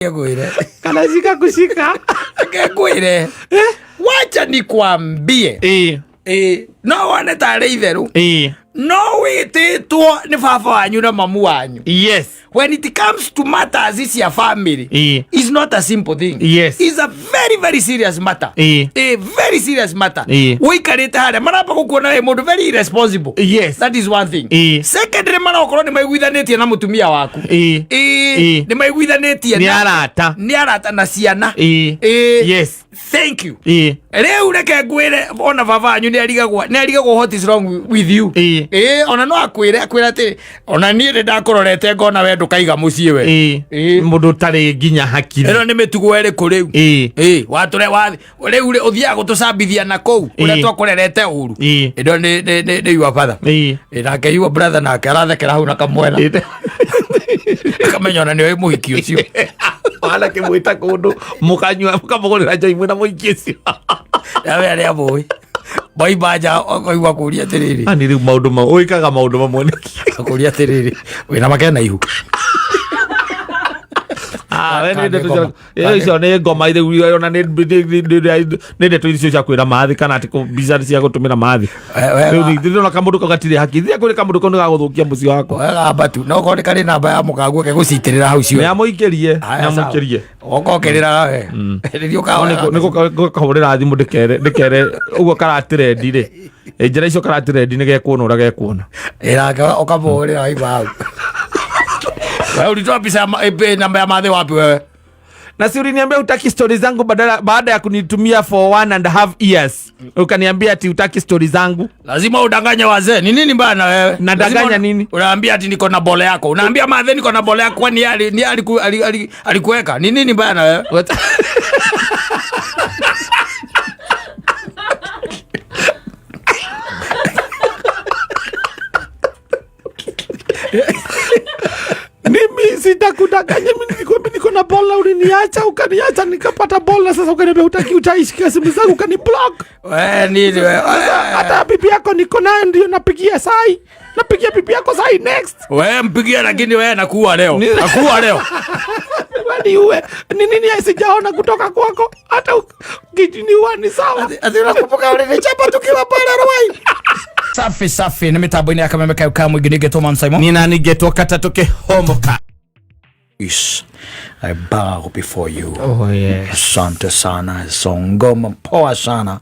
Ngwĩre. Kana shika kushika. Reke ngwĩre, wacha nikwambie. Ĩ, no wone tarĩ itherũ, no wĩtĩtwo nĩ baba wanyu na mamu wanyu. When it comes to matters cia family, is not a simple thing. Is a very very serious matter. A very serious matter. Ũikarĩte harĩa maramba gũkuona wĩ mũndũ very irresponsible. That is one thing. Secondly, marakorwo nĩ maiguithanĩtie na mũtumia waku. Nĩ maiguithanĩtie Nĩ arata. Nĩ arata na ciana. Ĩ. Thank you. Rĩu reke ngwĩre, ona baba wanyu nĩ arigagwo, nĩ arigagwo what is wrong with you. Ĩ, ona no akwĩre, akwĩre atĩ ona niĩ nĩ ndakũrorete ngona we ndũkaiga mũciĩ we. Mũndũ ũtarĩ nginya hakiri. Ĩno nĩ mĩtugo ĩrĩkũ rĩu? Ĩ, watũre wa rĩu rĩ, ũthiaga gũtũcambithia na kũu ũrĩa twakũrerete ũru. Ĩno nĩ your father. Ĩ, nake your brother nake arathekera hau na kamwena, akamenya ona nĩoĩ mũhiki ũcio. Wana kĩmwĩta kũndũ mũkanyua, mũkamũgũrĩra njoi mwĩna mũingĩ ũcio. Nawe arĩa mũĩ moima nja ũkaigua kũria atĩrĩrĩ. Ani rĩu maũndũ mau ũĩkaga maũndũ mamwe nĩkĩ? Akũria atĩrĩrĩ, wĩna makena ihu? Ah, we nĩ Kana ndeto ngoma. Icio nĩ ngoma rĩu, ona nĩ ndeto icio cia kwĩra mathi kana atĩ mbica cia gũtũmĩra mathi. Rĩu ndĩrona kamũndũ kau gatirĩ haki thia kwĩrĩ kamũndũ kau nĩ gagũthũkia mũciĩ wakwa. Wega mbatu no korwo nĩ karĩ namba ya mũkaguo kegũcitĩrĩra hau Nĩ ciothe. amũikĩrie, nĩ Haya, sawa. amũikĩrie. Ũgokĩrĩra we rĩrĩa ũkahoya. Nĩ gũkahũrĩra thimũ ndĩkere ndĩkere ũguo karatirendi rĩ. Njĩra icio karatirendi nĩ gekuona ũrĩa gekuona. Ĩrake ũkamũhũrĩra waigua hau. Wewe ulitoa pesa ya namba ya madhe wapi wewe? Na si uliniambia utaki stori zangu badala, baada ya kunitumia for 1.5 years ukaniambia ati utaki stori zangu. Lazima udanganye wazee. Ni nini mbaya na wewe? Nadanganya Lazima nini? Unaambia ati niko na bole yako. Unaambia madhe niko na bole yako, kwani yeye ni yeye alikuweka? Ni nini mbaya na wewe? What? Mimi sitakudanganya, mimi nilikwambia niko na bola, uliniacha, ukaniacha nikapata bola. Sasa ukaniambia hutaki, utaishika simu zangu, ukaniblock. Wewe nini wewe? Sasa hata bibi yako niko nayo, ndio napigia sai, napigia bibi yako sai next. Wewe mpigia, lakini wewe nakuua leo. Nakuua leo. Wewe uwe ni nini sijaona kutoka kwako, hata ukiniua ni sawa. Ati unakumbuka ulinichapa tukiwa pale Ruai? Safi safi, nĩ mĩtambo-inĩ ya kameme kayo ka mũingĩ nĩngetwo Man Simon. Nina nigetwo katatu kihomoka. Peace. I bow before you. Oh yes. Asante sana, so ngoma poa sana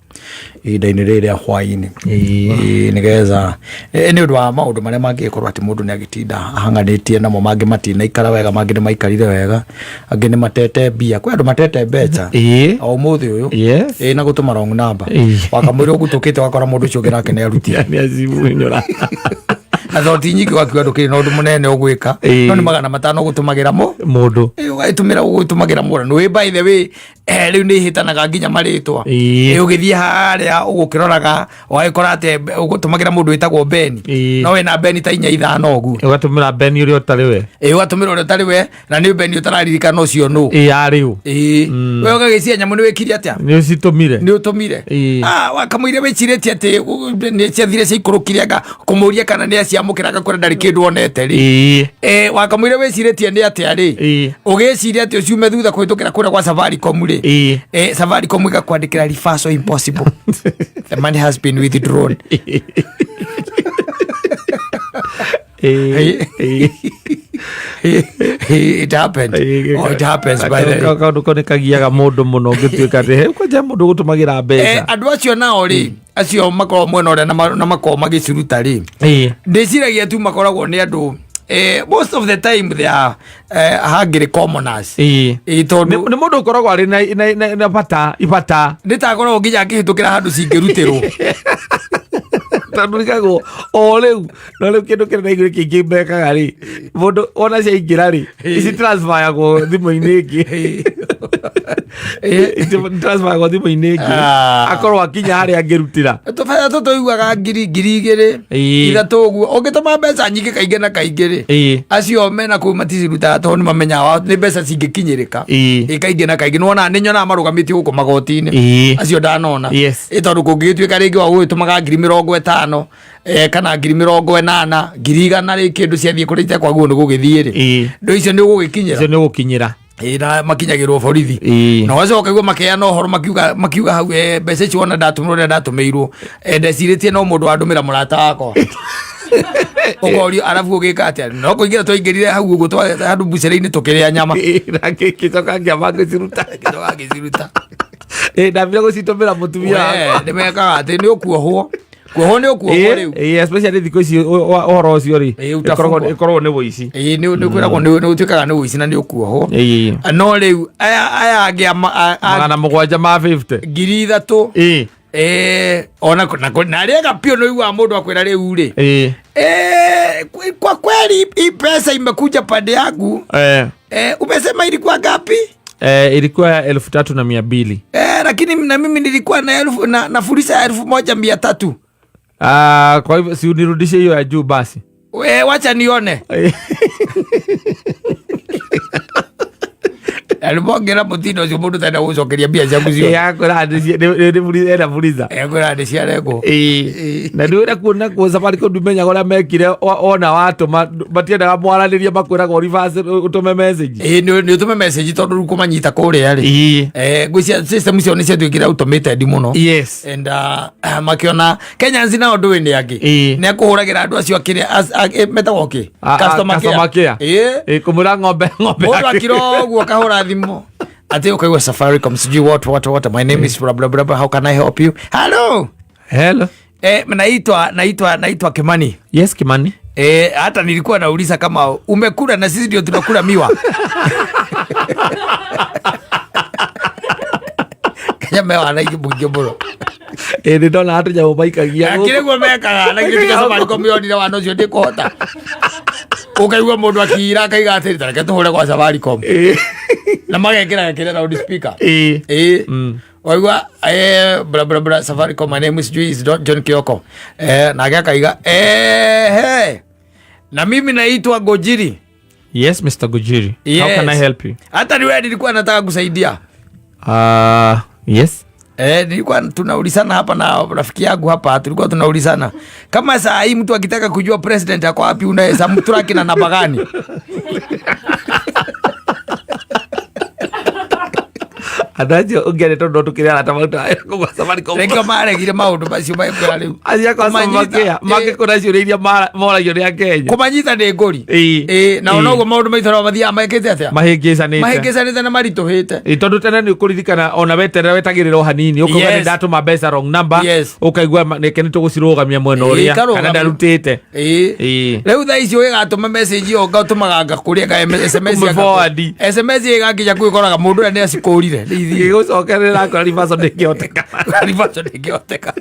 ihinda-inĩ rĩrĩ rĩa hwaĩ-inĩ. Ĩĩ, nĩgetha nĩ ũndũ wa maũndũ marĩa mangĩgĩkorwo atĩ mũndũ nĩ agĩtinda ahanganĩtie namo, mangĩ matinaikara wega, mangĩ nĩ maikarire wega, angĩ nĩ matete mbia, kwĩ andũ matete mbeca o ũmũthĩ ũyũ. Ĩĩ, na gũtũma wrong number. Wakamwĩra ũgũtũkĩte, wakora mũndũ ũcio ũngĩ nake nĩ arutire. Nĩ acimunyũra. Na thoti nyingĩ wakiuga ndũkĩrĩ na ũndũ mũnene ũgwĩka, no nĩ 500 ũgũtũmagĩra mũ Mũndũ. Ĩ, ũgagĩtũmĩra ũgũtũmagĩra mũra nĩ by the way, rĩu nĩ ihĩtanaga nginya marĩtwa. Ĩ, ũgĩthiĩ harĩa ũgũkĩroraga ũgagĩkora atĩ ũgũtũmagĩra mũndũ wĩtagwo Beni, no wĩna Beni ta inya ithano ũguo. Ũgatũmĩra Beni ũrĩa ũtarĩ we. Ĩ, ũgatũmĩra ũrĩa ũtarĩ we, na nĩ Beni ũtararirikana ũcio nũ. Ĩ, yarĩ ũ? Ĩ, we ũgagĩcia nyamũ nĩ wĩkire atĩa? Nĩ ũcitũmire. Nĩ ũtũmire. Wakamũire wĩcirĩtie atĩ nĩ ciathire ciaikũrũkire, anga kũmũria kana nĩ aciamũkĩra, agakwĩra ndarĩ kĩndũ onete rĩ. Wakamũire wĩcirĩtie nĩ atĩa rĩ? Ũgĩciria atĩ ũciume thutha kũhĩtũkĩra kũrĩa gwa Safaricom rĩ. Safaricom ĩgakwandĩkĩra reversal impossible, the money has been withdrawn. It happened. Oh, it happens, by the way. Kaũndũ kau nĩ kagiaga mũndũ mũno ũngĩtuĩka atĩ he kwanja mũndũ gũtũmagĩra mbeca. Andũ acio nao rĩ, acio makoragwo mwena ũrĩa na makoragwo magĩciruta rĩ, ndĩciragia tu makoragwo nĩ andũ, most of the time they are hungry commoners. Nĩ Tondũ nĩ mũndũ ũkoragwo arĩ na bata ibata. Nĩ takoragwo nginya akĩhĩtũkĩra handũ cingĩrutĩrwo. Tondũ rigagwo o rĩu no rĩu kĩndũ kĩrĩa ndaiguire kĩingĩ mekaga rĩ, mũndũ ona ciaingĩra rĩ, ici transferagwo thimũ-inĩ ĩngĩ. Transferagwo thimũ-inĩ ĩngĩ. Akorwo akinya harĩa angĩrutĩra. Tũbaya tũtũiguaga ngiri, 2000, 3,000 ũguo. Ũngĩtũma mbeca nyingĩ kaingĩ na kaingĩ rĩ, acio mena kũu maticirutaga tondũ nĩ mamenyaga nĩ mbeca cingĩkinyĩrĩka. Ĩ, kaingĩ na kaingĩ nĩwona nĩ nyonaga marũgamĩtio gũkũ magoti-inĩ. Acio ndanona. Ĩ, tondũ kũngĩgĩtuĩka rĩngĩ wa gũgĩtũmaga 50,000, kana 80,000, 100,000 rĩ, kĩndũ ciathiĩ kũrĩa itekwagwo nĩ gũgĩthiĩ rĩ, ndũ icio nĩ ũgũgĩkinyĩra. Icio nĩ ũgũkinyĩra. Ĩ, na makinyagĩrwo borithi. Na wacoka guo makeana ũhoro, makiuga hau, mbeca icio wona ndatũmĩrwo ũrĩa ndatũmĩirwo, ndecirĩtie no mũndũ wandũmĩra mũrata wakwa. Ũkorio arabu ũgĩka atĩa? No kũingĩra twaingĩrire hau ũguo handũ mbucĩrĩ-inĩ tũkĩrĩa nyama. Na ngĩcoka ngĩamba ngĩciruta. Ngĩcoka ngĩciruta. Ndambire gũcitũmĩra mũtumia wakwa. Nĩ mekaga atĩ nĩ ũkuohwo, kuohwo nĩ ũkuohwo rĩu. Especially thikũ ici ũhoro ũcio rĩ, Ĩ, utafungwa. ĩkoragwo nĩ wũici. Ĩ, nĩ kwĩragwo nĩ ũtuĩkaga nĩ ũici na nĩ ũkuohwo. No rĩu aya angĩ 750. 3,000. Ona na rĩega piũ nĩ ũiguaga mũndũ akwĩra rĩu rĩ, kwa kweli hii pesa imekuja pande yangu. Umesema ilikuwa ngapi? Ilikuwa 3,200. Lakini na mimi nilikuwa na elfu, na fuliza ya 1,300. Kwa hivyo si unirudishe hiyo ya juu basi. Wacha nione. Alibongera mutindo ucio mundu tenda gucokeria mbia ciaku ciothe. Akwĩra ena fuliza. Akwĩra nĩ ciarengwo. Na nĩ ũrĩa kuona kuo Safaricom ndimenyaga ũrĩa mekire, ona watũma matiendaga mwaranĩrie, makwĩraga ũ reverse ũtũme message. Ĩ, nĩ ũtũme message tondũ rĩu kũmanyita kũrĩa rĩ. Ngwĩciria system ciao nĩ ciatuĩkire automated mũno. And makiona Kenyans nao ndũĩ nĩ angĩ. Nĩ akũhũragĩra andũ acio akĩrĩa metagwo kĩ? Customer care. Customer care. Kũmwĩra ng'ombe Mũndũ yake. akira ũguo akahũra thimũ atĩ ũkaigua Safaricom sijui what what what, my name is blah blah blah, how can I help you? Hello. Hello. Naitwa Kimani. Yes, Kimani. Hata nilikuwa nauliza kama umekula na sisi ndio tunakula miwa. Kenya mewa na ingĩ mũno. Nĩ ndona andũ nyamũ maikagia gũkũ. Akĩrĩ guo mekaga, na githĩ tiga Safaricom yonire wana ũcio ndĩkũhota. Ũkaigua mũndũ akĩira akaiga atĩrĩ, ta reke tũhũre gwa Safaricom. Na magekĩra gakĩra loud speaker. Waigua, bla, bla, bla, Safaricom, my name is Juice, John Kioko. Nake akaiga, he. Na mimi naitwa Gojiri. Yes, Mr. Gojiri. How can I Yes. help you? Hata ni wewe nilikuwa nataka kusaidia. Yes. Nilikuwa tunaulizana hapa na rafiki yangu hapa, tulikuwa tunaulizana kama saa hii mtu akitaka kujua president ako wapi unaweza mtrack na namba gani? Andũ acio ũngĩarĩ tondũ no tũkĩrĩ arata maruta wĩra kũu gwa Safaricom. Rĩngĩ maregire maũndũ macio mekwĩra rĩu. Acio akwa Kũmanyita, Safaricom, mangĩkũra ciũria iria moragio nĩ Akenya. Kũmanyita nĩ ngũri. Na onoguo maũndũ maitũ no mathiaga mekĩte atĩa? Mahĩngĩcanĩte. Mahĩngĩcanĩte na maritũhĩte. Tondũ tene nĩ ũkũririkana ona weterera wetagĩrĩra o hanini, ũkauga nĩ ndatũma mbeca wrong number, ũkaigua reke nĩ tũgũcirũgamia mwena ũrĩa, kana Ikarũgamio. ndarutĩte. Rĩu thaa ici ũgĩgatũma message ĩyo ngatũmaga ngakũria ka SMS Ũmĩ forward. SMS ĩgakinya kũu ĩkoraga mũndũ ũrĩa nĩ acikũrire. Nĩ ithiĩ. Gĩgũcokerera akora reversal ndĩngĩhoteka. Reversal ndĩngĩhoteka.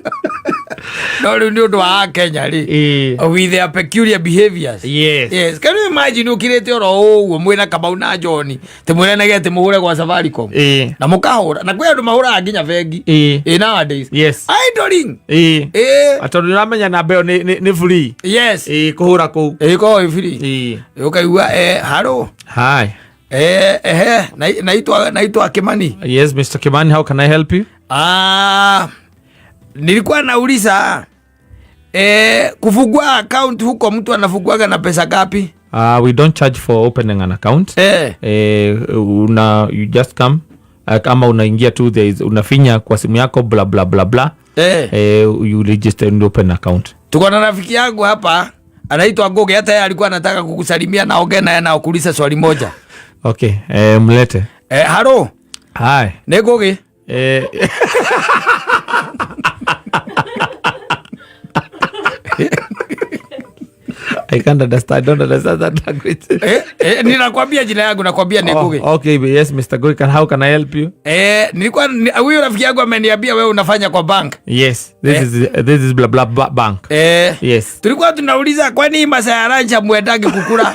No rĩu nĩ ũndũ wa Akenya rĩ. With their peculiar behaviors. Yes. Can you imagine ũkirĩte oro ũguo mwĩna Kamau na John, tĩmwĩranage atĩ mũhũre gwa Safaricom. Na mũkahũra. Na kwĩ andũ mahũraga nginya bengi. Nowadays. Idling. Tondũ nĩũramenya namba ĩyo nĩ free. Yes. Kũhũra kũu. Ĩkoragwo ĩ free. Ũkaigua, hello. Hi. Ehe, naitwa Kimani. Yes, Mr. Kimani, how can I help you? Nilikuwa nauliza, kufungua account huko mtu anafunguaga na pesa ngapi? We don't charge for opening an account. You just come. Kama unaingia tu, there is, unafinya kwa simu yako bla bla bla bla. You register and open account. Tuko na rafiki yangu hapa anaitwa Ngugi, hata yeye alikuwa anataka kukusalimia na ongea naye na kuuliza swali moja. Okay, mlete. Hello. Hi. Ni Ngugi. I can't understand. I don't understand that language. Ninakwambia jina yangu, nakwambia ni Oh, Ngugi. okay, yes, Mr. Ngugi, how can I help you? Nilikuwa huyu rafiki yangu ameniambia wewe unafanya kwa bank. Yes, this is blah, blah, blah, bank. Yes. Tulikuwa tunauliza kwani masaa ya lunch hamuendagi kukula?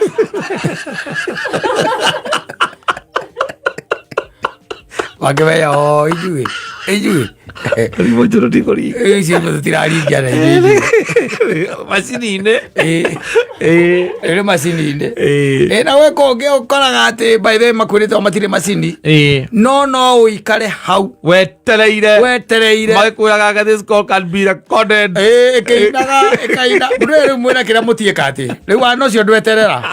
Wakimenya, oh, ijui, ijui. Rĩmwe njũrũ ndikũringa. Icio imwe tũtiraringia na ithuĩ. Macini-inĩ. Rĩrĩ macini-inĩ. Na we kũngĩ ũkoraga atĩ by the way makwĩrĩte o matirĩ macini. No, no ũikare hau. Wetereire. Wetereire. Magĩkwĩraga this call can be recorded. Ĩkĩinaga, ĩkaina. Mũndũ ũyũ rĩu mwĩna kĩrĩa mũtiĩka atĩ. Rĩu wana ũcio ndweterera.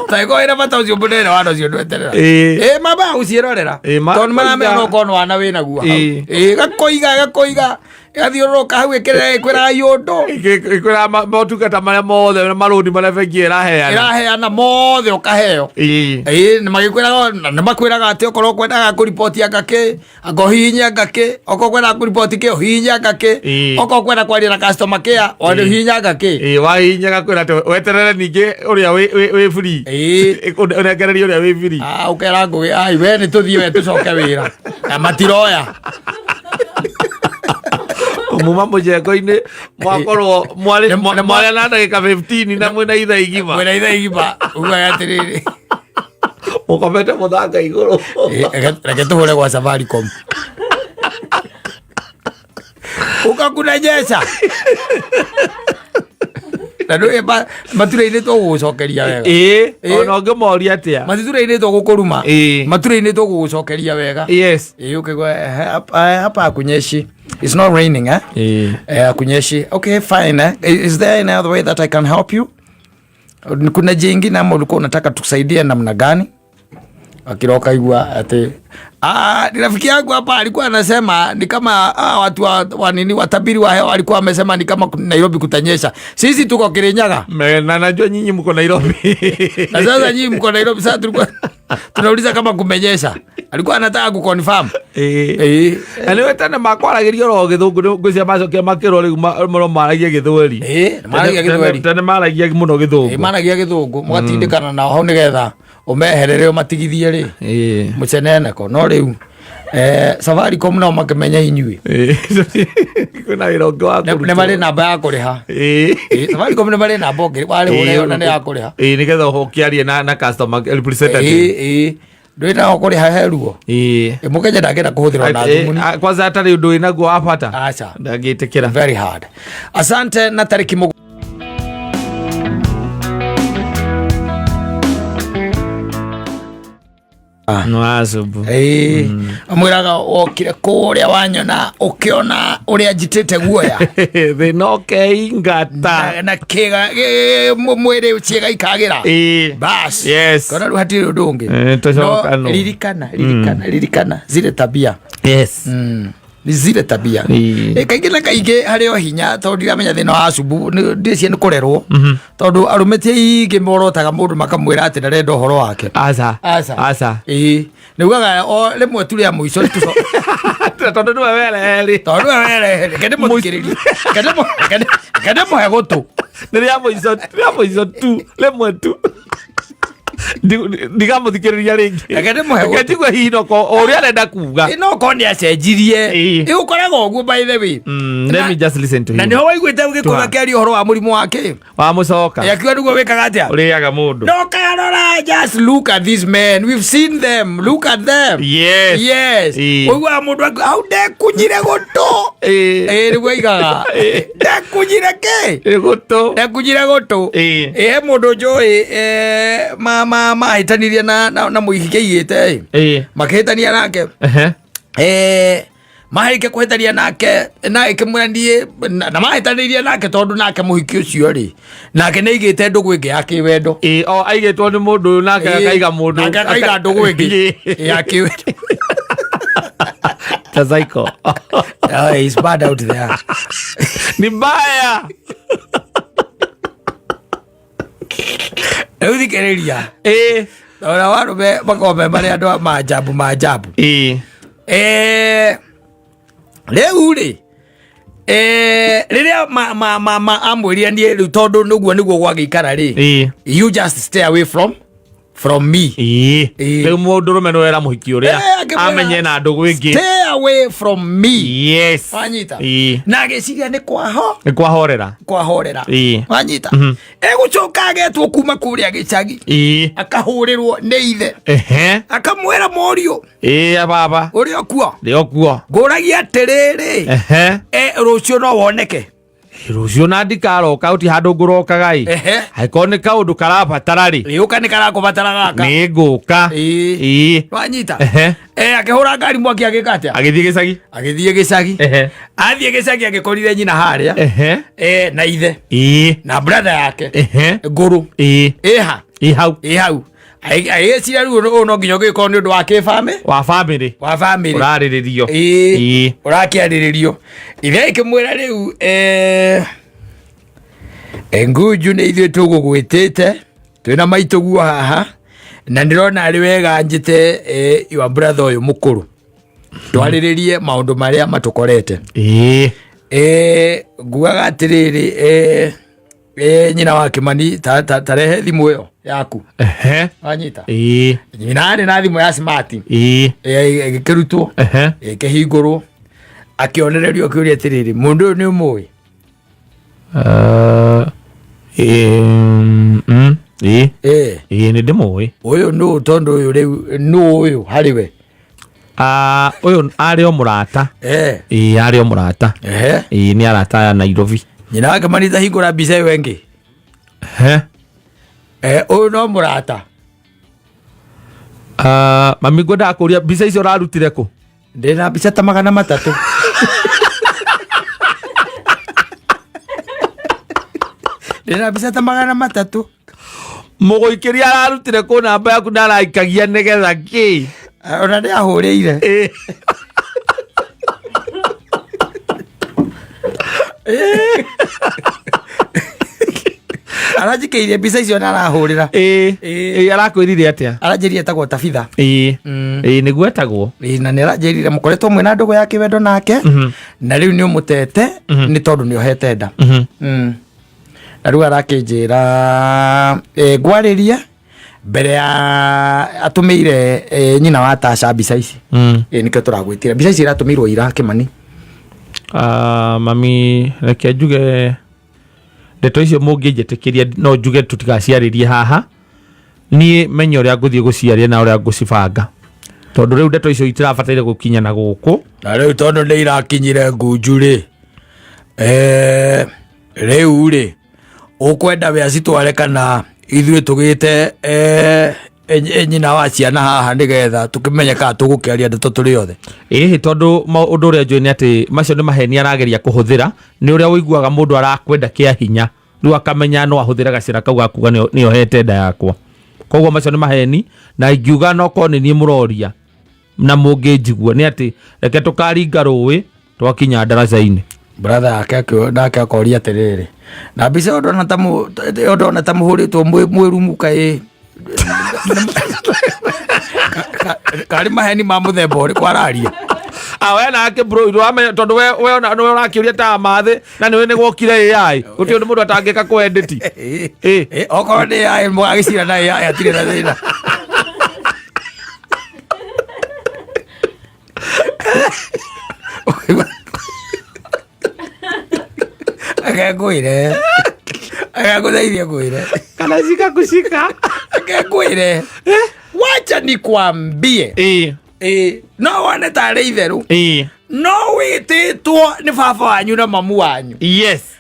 Taiko ĩna bata ũcio mũnene wana ũcio ndweterera. Ĩĩ. Ĩ mamba gũciĩrorera. Ĩĩ, Tondũ nĩmaramenya koiga. no ũkorwo nĩ wana wĩnaguo hau. Ĩĩ. Ĩ gakoiga gakoiga gathiũrũrũka hau ĩkĩrĩra ĩkwĩraga iũndũ. Ikwĩra motungata marĩa mothe na marũni marĩa bengi ĩraheana. Ĩraheana mothe ũkaheo. Ĩĩ. Ĩĩ nĩmagĩkwĩraga nĩmakwĩraga atĩ okorwo ũkwendaga kũriboti anga kĩ anga ũhihinye anga kĩ okorwo ũkwenda kũriboti kĩ ũhihinye anga kĩ Ĩĩ. okorwo ũkwenda kwaria na customer care ona ũhihinye anga kĩ. Ĩĩ wahihinya gakwĩra atĩ weterere ningĩ ũrĩa wĩ free. Ĩĩ. Ũnengererie ũrĩa wĩ free. Ah, ũkera ngũgĩ ai we nĩ tũthiĩ we tũcoke wĩra na matiroya. Muma mũjengo-inĩ mwakorwo mwarĩ mwarĩ na ndagĩka 15 na mwĩna ithaa igima. Mwĩna ithaa igima ugaga atĩrĩrĩ Mũkomete mũthanga igũrũ. Reke tũhũre gwa Safaricom. Ũkakunenyeca na ndũĩ matura-inĩ tũgũgũcokeria wega. Ĩĩ Ĩĩ. ona ũngĩmoria atĩa. Matura-inĩ tũgũkũruma. Ĩĩ. Matura-inĩ tũgũgũcokeria wega. Yes. Ĩĩ ũkĩgwa hapa hakunyeshi. It's not raining eh? Ĩĩ. Hakunyeshi. Okay, fine eh? Is there any other way that I can help you? Kuna jingine ama ulikuwa unataka tukusaidie namna gani? Akiroka igua ati ni rafiki yangu hapa alikuwa anasema ni kama watu wa nini watabiri wa hewa walikuwa wamesema ni kama Nairobi kutanyesha. Sisi tuko Kirinyaga. Na najua nyinyi mko Nairobi. Na sasa nyinyi mko Nairobi, sasa tulikuwa tunauliza kama kumenyesha. Alikuwa anataka kuconfirm. Ĩĩ. Na nĩ tene makwaragĩria oro gĩthũngũ ngwĩciria macokia makĩrwo rĩu mũno maragia gĩthweri. Ĩĩ, maragia gĩthweri. Tene maragia mũno gĩthũngũ. Ĩĩ, maragia gĩthũngũ, mũgatindĩkana nao hau nĩgetha ũmeherere ũmatigithie rĩ. Ĩĩ. Mũceneneko. No rĩu Safaricom nao makĩmenya inyuĩ. Ĩĩ. Kwĩna wĩra ũngĩ wa Nĩ kũrutwo. marĩ namba ya kũrĩha. Ĩĩ. Ĩĩ, Safaricom nĩ marĩ namba ũngĩ warĩhũra ĩyo na nĩ ya kũrĩha. Ĩĩ, nĩgetha ũkĩarie na customer representative. Ĩĩ, ĩĩ. Ndũĩ nao kũrĩha he ruo. Ĩĩ. Ĩ, Mũkenya ndangĩenda kũhũthĩrwo na thimũ. Kwanza hatarĩ ũndũ wĩnaguo wa bata. Aca. Ndangĩtĩkĩra. Very hard. Asante na tarĩki Nwacubu. Ĩĩ. Amwĩraga wokire kũrĩa wanyona ũkĩona ũrĩa njitĩte guoya. Thĩna ũkeingata. Na kĩga mwĩrĩ ciĩga ikagĩra. Ĩĩ. Bas. Yes. Kona rĩu hatirĩ ũndũ ũngĩ. Tũcoka No, nũ. ririkana ririkana ririkana zile tabia. Yes. Ni zile tabia. Ĩĩ. Kaingĩ na kaingĩ harĩ o hinya tondũ ndiramenya thĩna wa cubu ndĩcie nĩ kũrerwo tondũ arũme ti aingĩ morotaga mũndũ makamwĩra atĩ ndarenda ũhoro wake. Aca. Aca. Aca. Ĩĩ. Nĩugaga o rĩmwe tu rĩa mũico Tondũ nĩwe wereherĩ. tondũ nĩwe werehere reke ndĩmũthikĩrĩrie. Reke ndĩmũhe gũtũ. Nĩ rĩa mũico, rĩa mũico tu, rĩmwe tu. Ndigamũthikĩrĩria rĩngĩ. Reke ndĩmũhe Reke gũtũ. njigue hihi no ko ũrĩa arenda kuga. Ĩ, no korwo nĩ acenjirie. Ĩĩ. Ĩ, ũkoraga ũguo by the way. Let me just listen to Na him. nĩho waiguĩte Gĩkũyũ Tuha. akĩaria ũhoro wa mũrimũ wake. Wamũcoka. Akiuga nĩguo wĩkaga atĩa? Ũrĩaga mũndũ. No karora, just look at these men. We've seen them. Look at them. Yes. Yes. Ĩĩ. Ũiguaga mũndũ akiuga hau ndekunyire gũtũ. Ĩĩ. Ĩĩ nĩguo aigaga. Ndekunyire kĩ? Ĩ, gũtũ. Ndekunyire gũtũ. Ĩĩ. Ĩ he mũndũ njũĩ mahĩtanirie na mũhiki aigĩte ĩ. Ĩĩ. Makĩhĩtania nake. Ehe. Mahĩke kũhĩtania nake na ĩkĩmwĩra niĩ na mahĩtanĩirie nake tondũ nake mũhiki ũcio rĩ nake nĩ aigĩte ndũgũ ĩngĩ ya kĩwendo. Ĩĩ, o aigĩtwo nĩ mũndũ ũyũ nake Ĩĩ, akaiga mũndũ. nake akaiga ndũgũ ĩngĩ Ĩĩ. ya kĩwendo. Ta psycho. Oh, he's bad out there. Ni mbaya. Rĩu thikĩrĩria. Ĩĩ. Ona warũme makoragwo me marĩ andũ a maajabu maajabu. Ĩĩ. Rĩu rĩ, rĩrĩa amwĩrire niĩ rĩu tondũ nĩguo nĩguo gwagĩikara rĩ, Ĩĩ. you just stay away from me. Ĩĩ. Ĩĩ. Rĩu mũndũrũme nĩwe wera mũhiki ũrĩa Akĩmwĩra, amenye na ndũgũ ĩngĩ. Stay away from me. Yes. Wanyita? Ĩĩ. Na agĩciria nĩ kwaho Nĩ kwahorera. kwahorera. Ĩĩ. Wanyita? Egũcoka agetwo kuma kũrĩa gĩcagi. Ĩĩ. Akahũrĩrwo nĩ ithe. Ehe. Akamwĩra mũriũ. Ĩĩ baba. Ũrĩ o kuo. Ndĩ o kuo. Ngũragia atĩrĩrĩ. Ehe. Rũciũ no woneke. Rũciũ na ndikaroka ũti handũ ngũrokaga ĩ. Ehe. Angĩkorwo nĩ kaũndũ karabatara rĩ. Ĩ, ũka nĩ karakũbatara gaka. Nĩ ngũka. Ĩĩ. Ĩĩ. Wanyita? Ehe. Akĩhũra ngari mwaki agĩka atĩa? Agĩthiĩ gĩcagi. Agĩthiĩ gĩcagi. Ehe. Athiĩ gĩcagi agĩkorire nyina harĩa. Ehe. Na ithe. Ĩĩ. Na brother yake. Ehe. Ngũrũ. Ĩĩ. Ĩha. Ĩ hau. Ĩ hau. Agĩciria rĩu ũyũ no nginya ũgĩkorwo nĩ ũndũ wa kĩbamĩ, wa bamĩrĩ, wa bamĩrĩ ũrarĩrĩrio. Ĩĩ. Ĩĩ. Ũrakĩarĩrĩrio. Ithe ĩkĩmwĩra rĩu Ngunju, nĩ ithuĩ tũgũgwĩtĩte twĩna maitũ guo haha, na ndĩrona arĩ wega njĩte your brother ũyũ mũkũrũ twarĩrĩrie maũndũ marĩa matũkorete. Ĩĩ. Nguaga atĩrĩrĩ, nyina wa Kĩmani, tarehe thimũ ĩyo yaku. Ehe. Wanyita? Ĩĩ. Nyina arĩ na thimũ ya smart. Ĩĩ. Ĩgĩkĩrutwo, Ehe. ĩkĩhingũrwo, akĩonererio, akĩũria atĩrĩrĩ, mũndũ ũyũ nĩ ũmũĩ? Ĩĩ, ĩĩ. Ĩĩ, nĩ ndĩmũĩ. Ũyũ nũ? Tondũ ũyũ rĩu nũ ũyũ harĩ we? Ah, ũyũ arĩ o mũrata. Ĩĩ, arĩ o mũrata. Ĩĩ, nĩ arata aya Nairobi. Nyina wake manita, hingũra mbica ĩyo ĩngĩ. Ehe. Ũyũ no mũrata? Ah, mami, ngwendaga kũria mbica icio ũrarutire kũ? Ndĩna mbica ta 300. Ndĩna mbica ta 300. Mũgũikĩria ararutire kũ namba yaku na araikagia nĩgetha kĩ? Ona nĩ ahũrĩire. Ĩĩ. Aranjikĩirie mbica icio na arahũrĩra. Ĩĩ. Ĩĩ. Ĩĩ, arakwĩrire atĩa? Aranjĩrire etagwo Tabitha. Ĩĩ. Ĩĩ, nĩguo etagwo. Ĩĩ, na nĩ aranjĩrire mũkoretwo mwĩna ndũgũ ya kĩwendo nake, na rĩu nĩ ũmũtete nĩ tondũ nĩ ohete nda. Na rĩu arakĩnjĩra ngwarĩrie mbere ya atũmĩire nyina wa Tasha mbica ici. Nĩkĩo tũragwĩtire. Mbica ici iratũmĩirwo ira, Kĩmani. Ah, mami, reke njuge ndeto icio mũngĩnjĩtĩkĩria no njuge tũtigaciarĩrie haha. Niĩ menye ũrĩa ngũthiĩ gũciaria na ũrĩa ngũcibanga, tondũ rĩu ndeto icio itirabataire gũkinya na gũkũ. Na rĩu tondũ nĩ irakinyire Ngunju rĩ, rĩu rĩ ũkwenda we acitware kana ithuĩ tũgĩte nyina wa ciana haha nĩgetha tũkĩmenye kana tũgũkĩaria ndeto tũrĩ othe? Ĩhĩ, tondũ ũndũ ũrĩa njũĩ nĩ atĩ macio nĩ maheni arageria kũhũthĩra. Nĩ ũrĩa ũiguaga mũndũ arakwenda kĩa hinya, rĩu akamenya no ahũthĩre gacĩra kau gakuga nĩ ohete nda yakwa. Koguo macio nĩ maheni, na ingiuga no korwo nĩ niĩ mũroria na mũngĩnjigua nĩ atĩ reke tũkaringa rũĩ twakinya ndaraca-inĩ. Brother yake nake akoria atĩrĩrĩ, na mbica ĩyo ndona ta ĩyo ndona ta mũhũrĩtwo mwĩ rumu, kaĩ karĩ maheni ma mũthemba ũrĩkũ araria? Ah, we nake bro, wamenya tondũ we ona nĩwe ũrakĩũria ta mathĩ na nĩwe nĩ gwokire AI, gũtirĩ ũndũ mũndũ atangĩka kũ edit. Ĩ, okorwo nĩ AI mũgagĩcira na AI, atirĩ na thĩna. Reke ngwĩre, reke ngũteithie ngwĩre. Kana shika kushika. Reke ngwĩre, wacha nikwambie. Ĩ. Ĩ, no wone tarĩ itherũ, Ĩ. no wĩtĩtwo nĩ baba wanyu na mamu wanyu.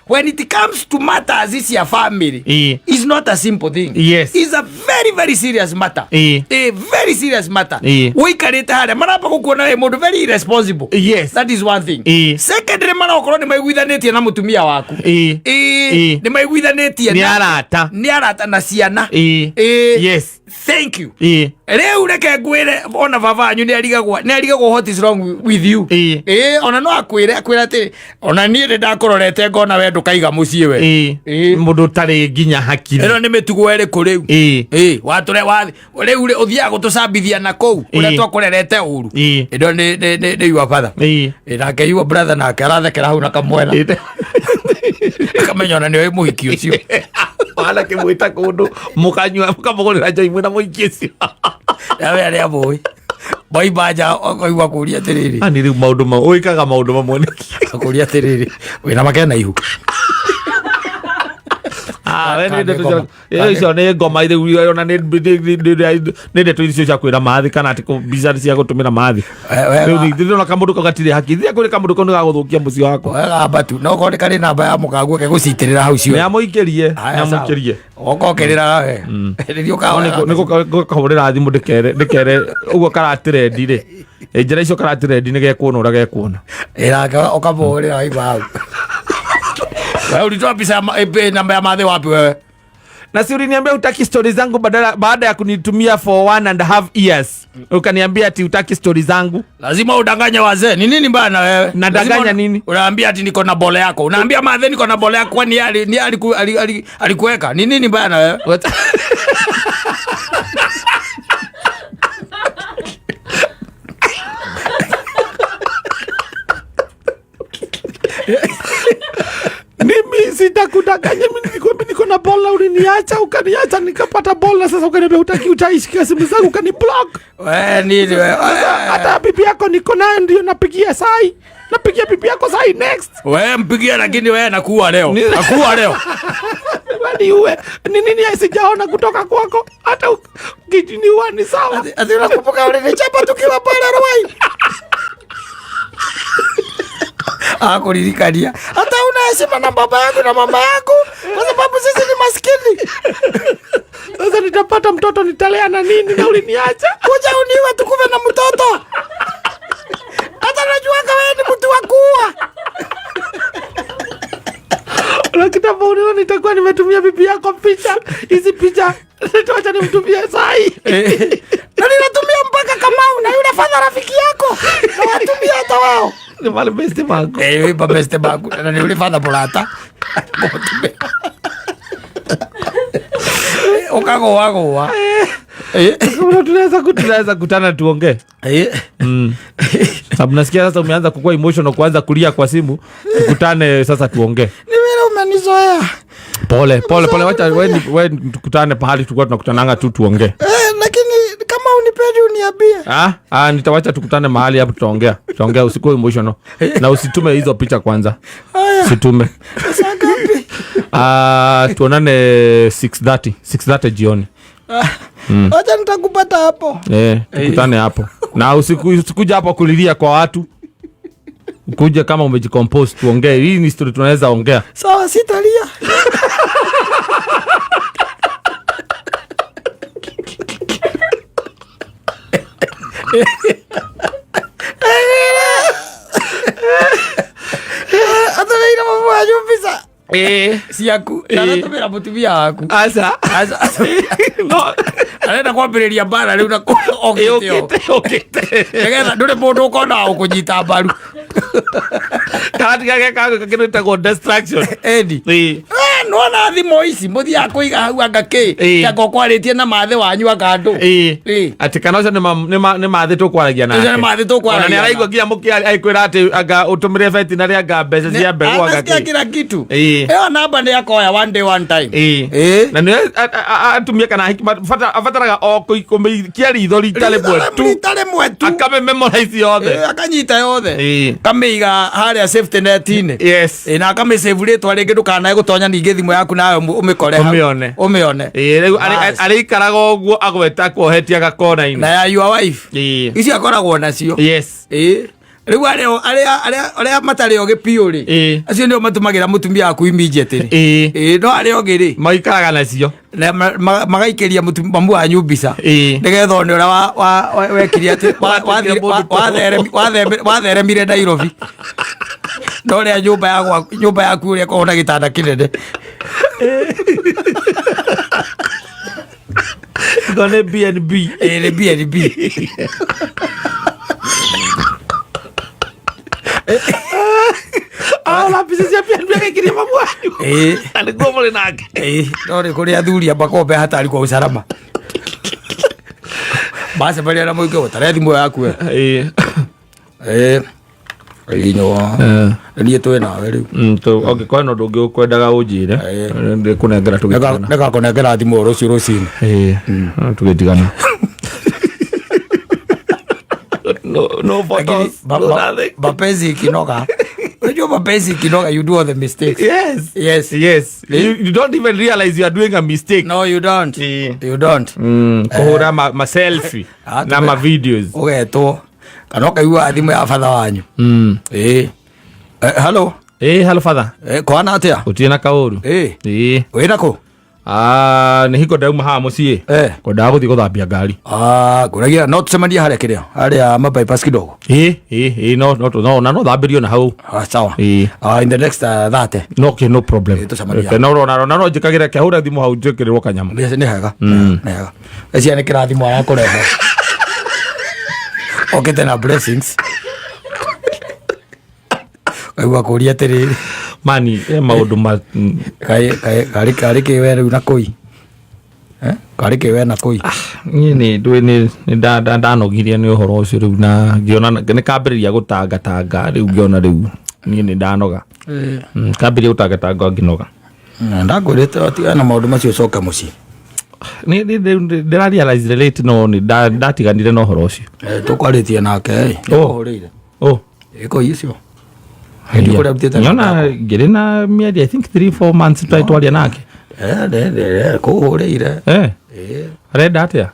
When it comes to matters cia family, it's not a simple thing. It's a very very serious matter. A very serious matter. Ũikarĩte harĩa maramba gũkuona wĩ mũndũ very irresponsible. That is one thing. Secondly, marakorwo nĩ maiguithanĩtie na mũtumia waku. Nĩ maiguithanĩtie. Nĩ arata. Nĩ arata na ciana. Thank you. Rĩu reke ngwĩre, ona baba wanyu nĩ arigagwo, nĩ arigagwo what is wrong with you. Ĩ, ona no akwĩre atĩ ona niĩ nĩ ndakũrorete ngona we ndũkaiga mũciĩ we. Mũndũ ũtarĩ nginya hakiri. Ĩno nĩ mĩtugo ĩrĩkũ rĩu? Ĩ, watũre wa rĩu rĩ ũthiaga gũtũcambithia na kũu ũrĩa twakũrerete ũru. Ĩno nĩ your father. Ĩ, nake your brother nake arathekera hau na kamwena, akamenya ona nĩ oĩ mũhiki ũcio. Wana kĩmwĩta kũndũ mũkanyua, mũkamũgũrĩra njoi mwĩna mũingĩ ũcio. Nawe arĩa mũĩ moima nja akaigua kũria atĩrĩrĩ. Ani rĩu maũndũ mau ũĩkaga maũndũ mamwe nĩkĩ? Akũria atĩrĩrĩ, wĩna makena ihu? Ah, we nĩ Ka- ndeto ngoma. Icio nĩ ngoma rĩu, ona nĩ ndeto icio cia kwĩra mathi kana atĩ mbica cia gũtũmĩra mathi. Rĩu nĩ ndĩrona kamũndũ kau gatirĩ haki thia kũrĩ kamũndũ kau nĩ gagũthũkia mũciĩ wakwa. Wega mbatu no korwo nĩ karĩ namba ya mũkaguo kegũcitĩrĩra hau nĩ ciothe. amũikĩrie, nĩ Haya, sawa. amũikĩrie. Oka ũkĩrĩraga we rĩrĩa ũkahoya. Nĩ gũkahũrĩra thimũ ndĩkere ũguo karatirendi rĩ. Njĩra icio karatirendi nĩ gekuona ũrĩa gekuona. Ĩrake ũkamũhũrĩra waigua hau. Wewe ulitoa pesa namba ya madhe wapi wewe? Na si uliniambia utaki stori zangu baada ya kunitumia for 1.5 years. Ukaniambia ati utaki stori zangu. Lazima udanganye wazee. Ni nini mbaya na wewe? Nadanganya Lazima nini? Unaambia ati niko na bole yako. Unaambia madhe niko na bole yako, kwani yeye alikuweka? Ni nini mbaya na wewe? What? Mimi sitakudanganya, mimi nilikwambia niko na bola, uliniacha, ukaniacha nikapata bola, sasa ukaniambia hutaki, utaishika simu zangu, ukaniblock. Wewe nini wewe? Sasa hata bibi yako niko nayo ndio napigia sai. Napigia bibi yako sai next. Wewe mpigie, lakini wewe nakuua leo. Nakuua leo. Wewe uwe. Ni nini sijaona kutoka kwako? Hata ukiniua ni sawa. Ati unakumbuka ulinichapa tukiwa pale Ruai? Akuririkania. Hata una heshima na baba yako na mama yako kwa sababu sisi ni maskini. Sasa nitapata mtoto nitalea na nini na uliniacha? Kuja uniwe tukuve na mtoto. Hata najua kama wewe ni mtu wa kuua. Na kitambo unione nitakuwa nimetumia bibi yako picha. Hizi picha nitawacha nimtumie sai. Na ninatumia mpaka Kamau na yule father rafiki yako. Na watumia hata wao. Ni wale best wako. Yule best wako. Na ni yule father mulata. Ukagoa goa. Kama tunaweza kutana tuongee. Sababu nasikia sasa umeanza kukua emotional, kuanza kulia kwa simu. Tukutane sasa tuongee. Ni wewe umenizoea. Pole, pole, pole, wacha wewe tukutane pahali tulikuwa tunakutananga tu tuongee. Lakini kama unipendi uniambie. Nitawacha tukutane mahali hapo tutaongea. Tutaongea, usikuwe emotional. Na usitume hizo picha kwanza. Haya. Usitume. Saa ngapi? Tuonane 6:30. 6:30 jioni. Wacha nitakupata hapo. Tukutane hapo. Na usikuja hapo kulilia kwa watu. Kuja kama umejicompose tuongee. Hii ni story tunaweza ongea. Sawa, sitalia. Hata wewe mama wa nyumba. Siaku. Na natumira mutumia waku. Asa. Asa. No. Arenda kwambĩrĩria mbara rĩu na okĩte o. Okĩte, okĩte. Nĩgetha ndũrĩ mũndũ ũkona wa gũkũnyita mbaru. Kana tiga geka kĩndũ gĩtagwo distraction. Edi. Nĩwona thimũ ici mũthiaga kũiga hau anga kĩ? Anga ũkwarĩtie na mathe wanyu anga andũ. Atĩ kana ũcio nĩ mathe tũkwaragia nake. Ũcio nĩ mathe tũkwaragia Ona nĩ araigua nake. nginya mũkĩaria, agĩkwĩra atĩ anga ũtũmĩre veterinary anga mbeca cia mbegũ anga Anasikia kĩ. kila kitu. Ĩyo namba nĩ akoya one day one time. Na nĩ atumia kana ahiki, abataraga o kũmĩikia ritho rita rĩmwe tu. Rita rĩmwe tu. Akame memorize yothe. Akanyita yothe. Kamĩiga harĩa safety net-inĩ. Na akamĩsave rĩtwa rĩngĩ ndũkanae gũtonya ningĩ thimũ yaku nawe ũmĩkore hau. Ũmĩone. Ũmĩone. Rĩu Bas. arĩikaraga ũguo agweta kuohetie gakona-inĩ. Na ya your wife. Icio akoragwo nacio. Rĩu arĩa matarĩ ogĩ biũ rĩ, acio nĩo matũmagĩra mũtumia waku immediately. No arĩa ogĩ rĩ, Maikaraga nacio. Na magaikĩria mamu wanyu mbica. Nĩgetha one ũrĩa wekire atĩ, Watuĩkire mũndũ watheremire Nairobi. No ũrĩa nyũmba yaku ũrĩa ĩkoragwo na gĩtanda kĩnene. Ĩko nĩ BNB. Nĩ BNB. La mbica cia BNB agĩkiria mamu wanyu. Na nĩguo mũrĩ nake. No nĩ kũrĩ athuri amba kombe hatari kwa usalama. Basi pale na mwike utare thimũ yaku we. Ĩno. Niĩ twĩ nawe rĩu. Ũngĩkorwo na ũndũ ũngĩ ũkwendaga ũnjĩre, ndĩkũnengera tũgĩtigana. Nĩngakũnengera thimũ rũciũ rũcinĩ. Tũgĩtigana. No, no Lakini photos, no nothing. mapenzi ikinoga. Unajua mapenzi ikinoga, you do all the mistakes. Yes. Yes. Yes. You don't even realize you are doing a mistake. No, you don't. You don't. Kuhura ma selfie na ma videos. Ugetwo. Kana ukaigua thimũ ya father wanyu. Hello. Hello father. Kwana atia? Utie na kaũru. Wĩna kũ? Ah, nĩ hingo ndauma haha mũciĩ. Kwendaga gũthiĩ gũthambia ngari. Ah, ngũragia no tũcemanie harĩa kĩrĩa harĩa ma bypass kidogo. Ĩ ĩ ĩ, no no no na no thambĩrio na hau. Ah, sawa. Ĩ. Ah, in the next 30. No, okay, no problem. Ĩ, tũcemanie. Reke, no no no njĩkagĩre ke hũre thimũ hau njĩkĩrĩrwo kanyama. Nĩ hega. Nĩ hega. Cia nĩ kĩrathimo arakũrehe. Okĩte na blessings. Kaigua kũria atĩrĩrĩ. Mani e maũndũ ma Kaĩ kaĩ karĩ karĩ kĩ we rĩu na kũi. Eh? Karĩ kĩ we na kũi. Niĩ nĩ ndũĩ nĩ ndanogirie nĩ ũhoro ũcio rĩu na ngĩona nĩ kambĩrĩria gũtangatanga rĩu ngĩona rĩu niĩ nĩ ndanoga. Kambĩrĩria gũtangatanga ngĩnoga. Ndakwĩrĩte ũtigane na maũndũ macio ũcoke mũciĩ. Nĩ ndĩra realize late no nĩ ndatiganire na ũhoro ũcio. Tũkwarĩtie nake ĩ. Nĩkũhũrĩire. Oh. Ĩko icio. Hĩndĩ kũrĩa arutĩte Nyona ngĩrĩ na mĩeri I think 3 4 months twarĩ twaria nake. Kũhũrĩire. Eh. Arenda atĩa?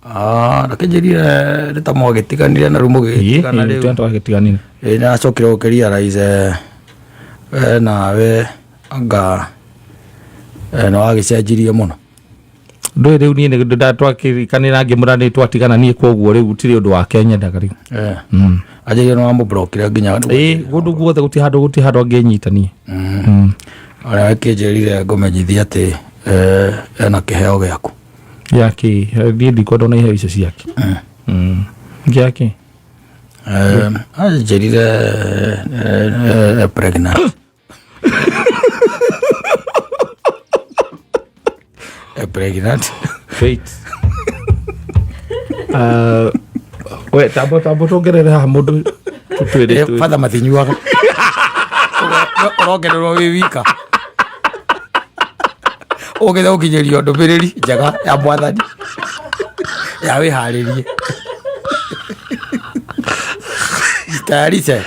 Ah, nakĩnjĩrire nĩ ta mwagĩtiganire na rĩu mũgĩtigana rĩu. Ĩĩ, twagĩtiganire. Ĩĩ, nĩacokire gũkĩrealize we nawe anga nĩ wagĩcenjirie mũno. Ndũĩ rĩu niĩ nĩ twakĩrikanĩra ngĩmwĩra nĩ twatigana niĩ koguo rĩu gũtirĩ ũndũ wake nyendaga rĩu. Anjĩrire nĩ wamũblokire nginya. Ĩĩ, kũndũ guothe gũtirĩ handũ gũtirĩ handũ angĩnyita niĩ. Ũrĩa akĩnjĩrire ngũmenyithie atĩ ena kĩheo gĩaku. Gĩakĩ? Niĩ ndikwenda ona iheo icio ciake. Gĩakĩ? Anjĩrire pregnant. Pregnant. Wait. We tambo tambo tuongerere haha mũndũ tũtwĩre. Father matinyuaga. Ũrongererwo wĩ wika. Ũgĩthe gũkinyĩrio ndũmĩrĩri njega ya mwathani ya wĩharĩrie. Jitayarishe.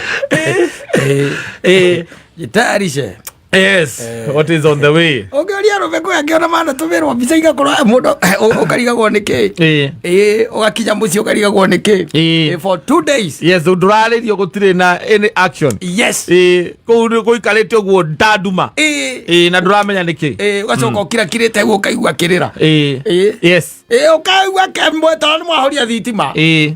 Jitayarishe. Yes, what is on the way? Ũngĩũria arũme kwĩ angĩ ona manatũmĩrwo mbica igakorwo mũndũ ũkarigagwo nĩ kĩ. Ĩĩ, ũgakinya mũciĩ ũkarigagwo nĩ kĩ. For 2 days. Yes, ndũrarĩrio gũtirĩ na any action. Yes. Ĩĩ, kũu gũikarĩte ũguo ndanduma. Ĩĩ, na ndũramenya nĩ kĩ. Ĩĩ, ũgacoka ũkirakirĩte ũguo ũkaigua kĩrĩra. Ĩĩ. Yes. Ĩĩ, ũkaigua kemwe tondũ nĩ mwahoria thitima. Ĩĩ.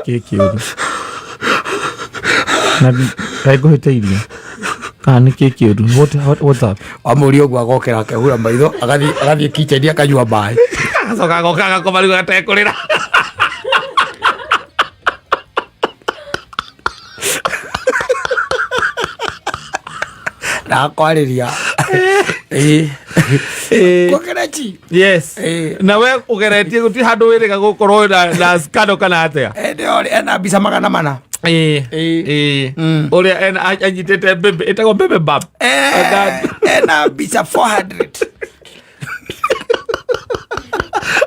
Kĩ kĩũru na kaĩ ngũhĩtĩirie kana nĩ kĩ kĩũru? What's up? Wamũria ũguo agokĩra akehura maitho agathiĩ kitchen akanyua maĩ. Agacoka agoka agakoma rĩu atekũrĩra. Na akwarĩria. Ĩĩ. Kũgerechi. Yes. Na we ũgeretie gũtirĩ handũ wĩrĩga gũkorwo na scandal kana atĩa? Ĩndĩ ena mbica 400. Ĩĩ. Ũrĩa ena anyitĩte mbembe ĩtagwo mbembe bab. Ena mbica 400.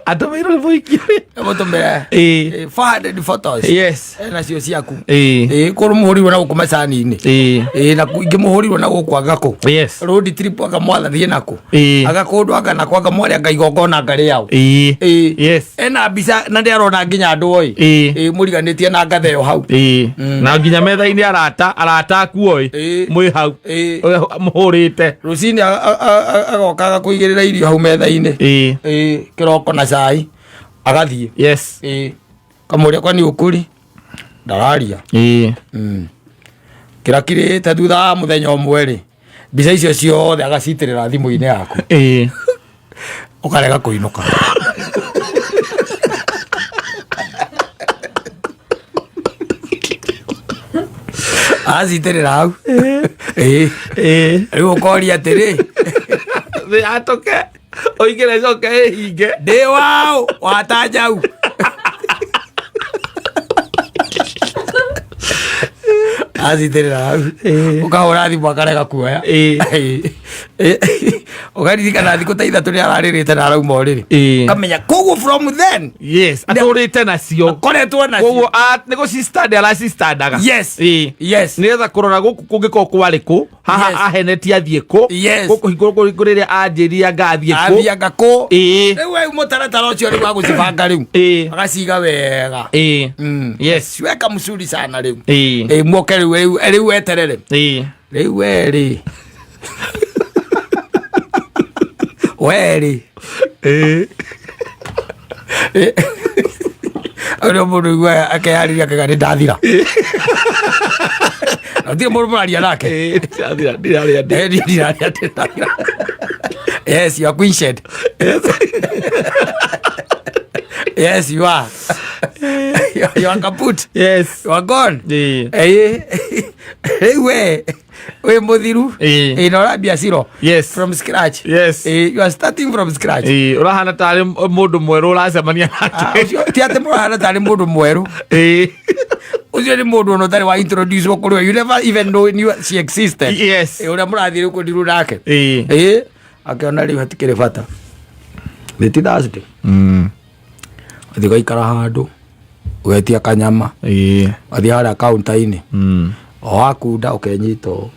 Atũmĩirwo nĩ mũhiki. Mũtũmĩre. Ĩĩ. 400 photos. Yes. Ena cio ciaku. Ĩĩ. Ĩĩ, kũrũ mũhũrirwo na gũkũ macani-inĩ. Ĩĩ. Ĩĩ, na ingĩ mũhũrirwo na gũkũ anga kũ. Yes. Road trip anga mwathiĩ nakũ. Ĩĩ. Aga kũndũ anga nakũ anga mwarĩ anga igongona anga rĩao. Ĩĩ. Ĩĩ. Yes. Ena mbica na ndĩarona nginya andũ oi. Ĩĩ. Ĩĩ, mũriganĩtie na ngatheo hau. Ĩĩ. Na nginya metha-inĩ arata aku oi. Ĩĩ. Mwĩ hau. Ĩĩ. Mũhũrĩte. Rũcinĩ agoka agakũigĩrĩra irio hau metha-inĩ. Ĩĩ. Ĩĩ, kĩroko na cai agathiĩ. Yes. Ĩĩ. Kamũria kwani ũkũri ndararia. Ĩĩ. Kĩrakirĩte thutha wa mũthenya ũmwe rĩ, mbica icio ciothe agacitĩrĩra thimũ-inĩ yaku. Ĩĩ. Ũkarega kũinũka. Acitĩrĩra hau. Ĩĩ. Ĩĩ. Rĩu ũkoria atĩrĩ. Thĩ atoke ũingĩre coke ĩhinge. Ndĩ waũ watanjau. Acitĩrĩra hau. Ũkahũra thimũ akarega kuoya. Ĩĩ. Ũkaririkana thikũ ta ithatũ nĩ ararĩrĩte na arauma ũrĩrĩ. Ĩĩ. Ũkamenya koguo from then Yes, atũrĩte nacio. Akoretwo nacio. Koguo nĩ gũcistand aracistandaga. Yes. Ĩĩ. Yes. Nĩgetha kũrora gũkũ kũngĩkorwo kwarĩ kũ, haha Yes. ahenetie athiĩ kũ. Yes. Gũkũ hingũrwo rĩrĩa anjĩrire anga athiĩ kũ. Athianga kũ. Ĩĩ. Rĩu we mũtaratara ũcio rĩu wa gũcibanga rĩu. Ĩĩ. Agaciga wega. Ĩĩ. Yes. Ciweka mzuri sana rĩu. Ĩĩ. Ĩĩ, muoke rĩu rĩu rĩu weterere. Ĩĩ. Rĩu we-rĩ, we-rĩ, ũrĩa mũndũ iguaga akeyarĩria akauga nĩ ndathira, na gũtirĩ mũndũ mũraria nake. Ndirathira, ndiraria ndĩ. Niĩ ndiraria ndĩ ndathira. Yes, you are quenched. Yes, you are. You are kaput. Yes. You are gone. Rĩu we wĩ mũthiru. Na ũrambia ciro from scratch. Yes. You are starting from scratch. Ũrahana tarĩ mũndũ mwerũ ũracemania nake. Ũcio ti atĩ mũrahana tarĩ mũndũ mwerũ. Ũcio nĩ mũndũ ona ũtarĩ wa introduce wo kũrĩ we. You never even know knew she existed. Yes. Ũrĩa mũrathiĩ rĩu kũndirũ nake. Akĩona rĩu hatikĩrĩ bata. Nĩ ti Thursday. Athiĩ ũgaikara handũ, ũgetia kanyama, wathiĩ harĩa kaunta-inĩ, o wakunda ũkenyita ũũ.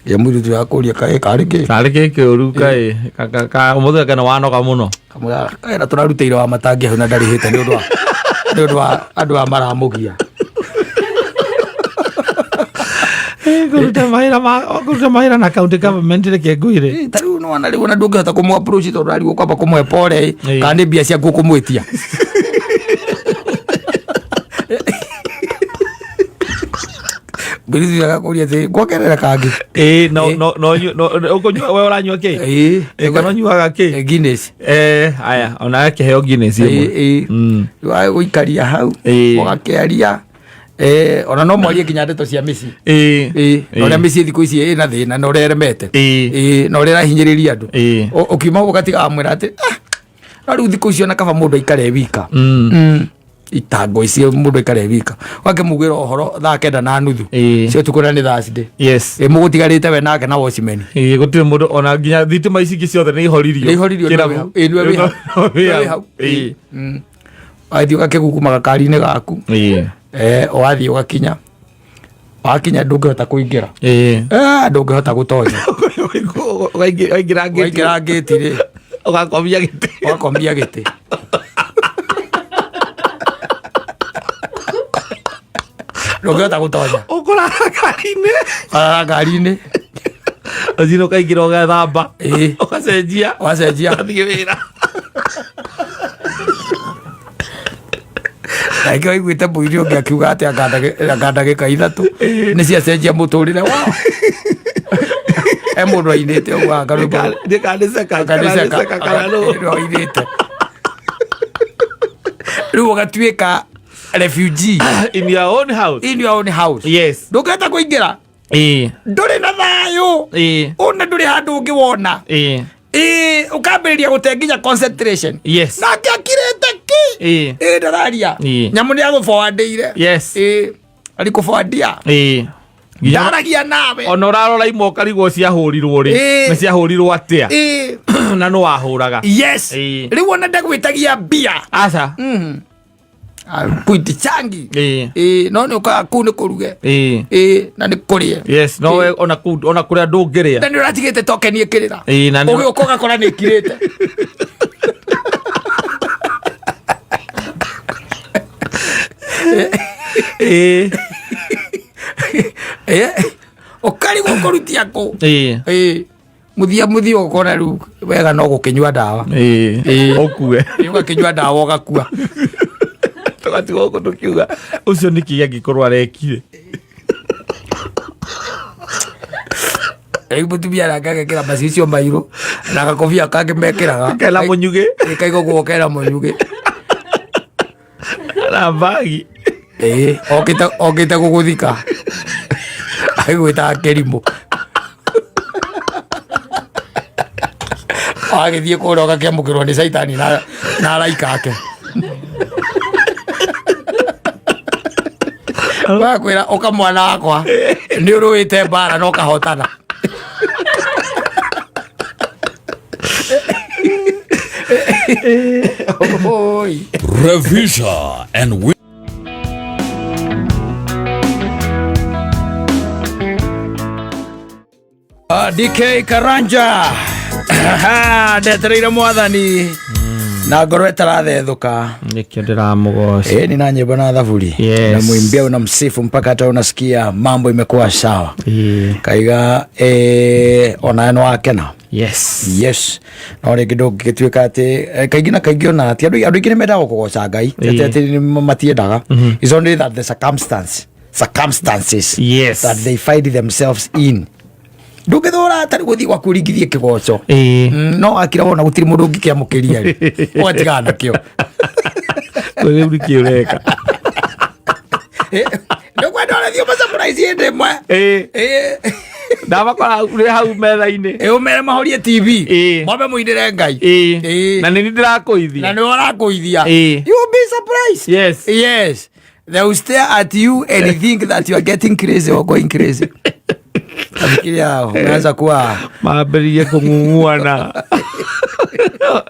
Ya mũirĩtu yakũria kaĩ karĩ kĩ? Karĩ kĩ kĩũru kaĩ ũmũthĩ kana wanoga mũno. Kamwĩra kaĩ na tũrarutĩire wa matangi hau na ndarĩhĩte nĩ ũndũ wa nĩ ũndũ wa andũ aya maramũgia. Kũruta mawĩra ma kũruta mawĩra na county government reke ngwĩre. Ta rĩu nĩwona rĩu ona ndũngĩhota kũmũ approach tondũ arigwo kwamba kũmũhe pole kana nĩ mbia ciaku ũkũmwĩtia. Mũirĩtu agakũria atĩ ngwongerera kangĩ. No no no no ũkũnyua we ũranyua kĩ? Kana ũnyuaga kĩ? Guinness. Aya ona akĩheo Guinness ĩmwe. Rĩu agũikaria hau ũgakĩaria. Ona no mwarie nginya ndeto cia mĩciĩ. Na ũrĩa mĩciĩ thikũ ici ĩna thĩna na ũrĩa ĩremete. Na ũrĩa ĩrahinyĩrĩria andũ. Ũkiuma ũguo ũgatiga wamwĩra atĩ, no rĩu thikũ ici ona kaba mũndũ aikare e wika. Itango ici mũndũ aikare e wika. Ũgakĩmugĩra ũhoro thaa 9:30. Cio ũtukũ na nĩ Thursday. Yes. Mũgũtigarĩte we nake na watchman. Gũtirĩ mũndũ ona nginya thitima ici ingĩ ciothe nĩ ihoririo. Nĩ ihoririo, Kĩrabu. nĩwe wĩ hau. Nĩwe wĩ hau. Nĩwe Nĩwe wĩ hau. hau. Wathiĩ ũgakĩgukuma gakari-inĩ gaku. Wathiĩ ũgakinya. Wakinya ndũngĩhota kũingĩra. Ndũngĩhota gũtonya. Ũkaingĩra ngĩti. Ũkaingĩra ngĩti rĩ. Ũgakomia gĩtĩ. Ũgakomia gĩtĩ. Ndũngĩhota gũtonya. Ũkũrara ngari-inĩ. Ũkarara ngari-inĩ. Ũthiĩ ũkaingĩra ũgethamba. Ũgacenjia. Ũgacenjia. Ũgathiĩ wĩra. Na ĩngĩ waiguĩte mũini ũngĩ akiuga atĩ anga ndagĩka ithatũ nĩ ciacenjia mũtũrĩre wao. Mũndũ ainĩte ũguo anga rwĩmbo. Ndĩkaniceka, Ndĩkaniceka, ndĩkaniceka kana nũ. nĩ ainĩte. Rĩu ũgatuĩka refugee. In your own house. In your own house. Yes. Ndũngĩhota kũingĩra. Ndũrĩ na thayũ. Ona ndũrĩ handũ ũngĩwona. Ũkambĩrĩria gũte nginya concentration. Yes. Nake akirĩte ki. Ndararia. Nyamũ nĩ agũbowandĩire. Yes. Arĩ kũbowandia. Ndaragia nawe. Ona ũrarora imwe ũkarigwo ciahũrirwo rĩ. Nĩ ciahũrirwo atĩa? Na nũ wahũraga? Yes. Rĩu ona ndagwĩtagia mbia. Aca. Kuiti changi. No nĩ ũkaga kũu nĩ kũruge. Na nĩ kũrĩe. Yes, no we ona kũu, ona kũrĩa ndũngĩrĩa. Na nĩ ũratigĩte token ĩkĩrĩra. Na nĩ Ũgĩũka ũgakora nĩ ĩkirĩte. Ũkarigwo kũrutia kũ? Mũthia mũthia ũkona rĩu wega no gũkĩnyua ndawa. Ũkue. Ũgakĩnyua ndawa ũgakua. Tũgatigwo gũkũ tũkiuga ũcio nĩ kĩ angĩkorwo arekire. Rĩu mũtumia nake agekĩra macicio mairũ na gakobia kangĩ mekĩraga. Kena mũnyugĩ. Kaigwo guo kena mũnyugĩ. Na mbagi. Okĩte gũgũthika. Agĩgwĩtaga kĩrimũ. Agĩthiĩ kũrĩa ũgakĩamũkĩrwo nĩ caitani na araika ake. Wakwĩra ũka mwana wakwa nĩ ũrũĩte mbara na ũkahotana. Oi. Revisha and we DK Karanja. Ndetereire mwathani. Na ngoro ĩtarathethũka. Nĩkĩo ndĩramũgoca. Ni na nyimbo na thaburi. Yes. Unamwimbia, unamsifu mpaka hata unasikia mambo imekuwa sawa. Ĩĩ. Kaiga onawe nĩ wakena. Yes. Yes, no rĩngĩ ndũngĩgĩtuĩka atĩ kaingĩ na kaingĩ ona ti andũ aingĩ nĩ mendaga kũgoca Ngai. Ti atĩ nĩ matiendaga. It's only that the circumstances Yes. that they find themselves in, ndũngĩthũra tarĩ gũthiĩ gwaku ũringithie kĩgoco. Ĩĩ. No akira wona gũtirĩ mũndũ ũngĩkĩamũkĩria rĩ, ũgatigana nakĩo. Rĩu nĩkĩ ũreka? Ndũkwenda ũrathiĩ ũmasurprise hĩndĩ ĩmwe. Ĩĩ. Ndabakora rĩ hau metha-inĩ. Ũmere mahorie TV. Ĩĩ. Mwambe mũinĩre Ngai. Ĩĩ. Ĩĩ. Na nĩ ndĩrakũithia. Na nĩ ũrakũithia. Ĩĩ. You will be surprised. Yes. Yes, they will stare at you and think that you are getting crazy or going crazy. Nafikiria umeanza kuwa Mambĩrĩrie kũng'ung'uana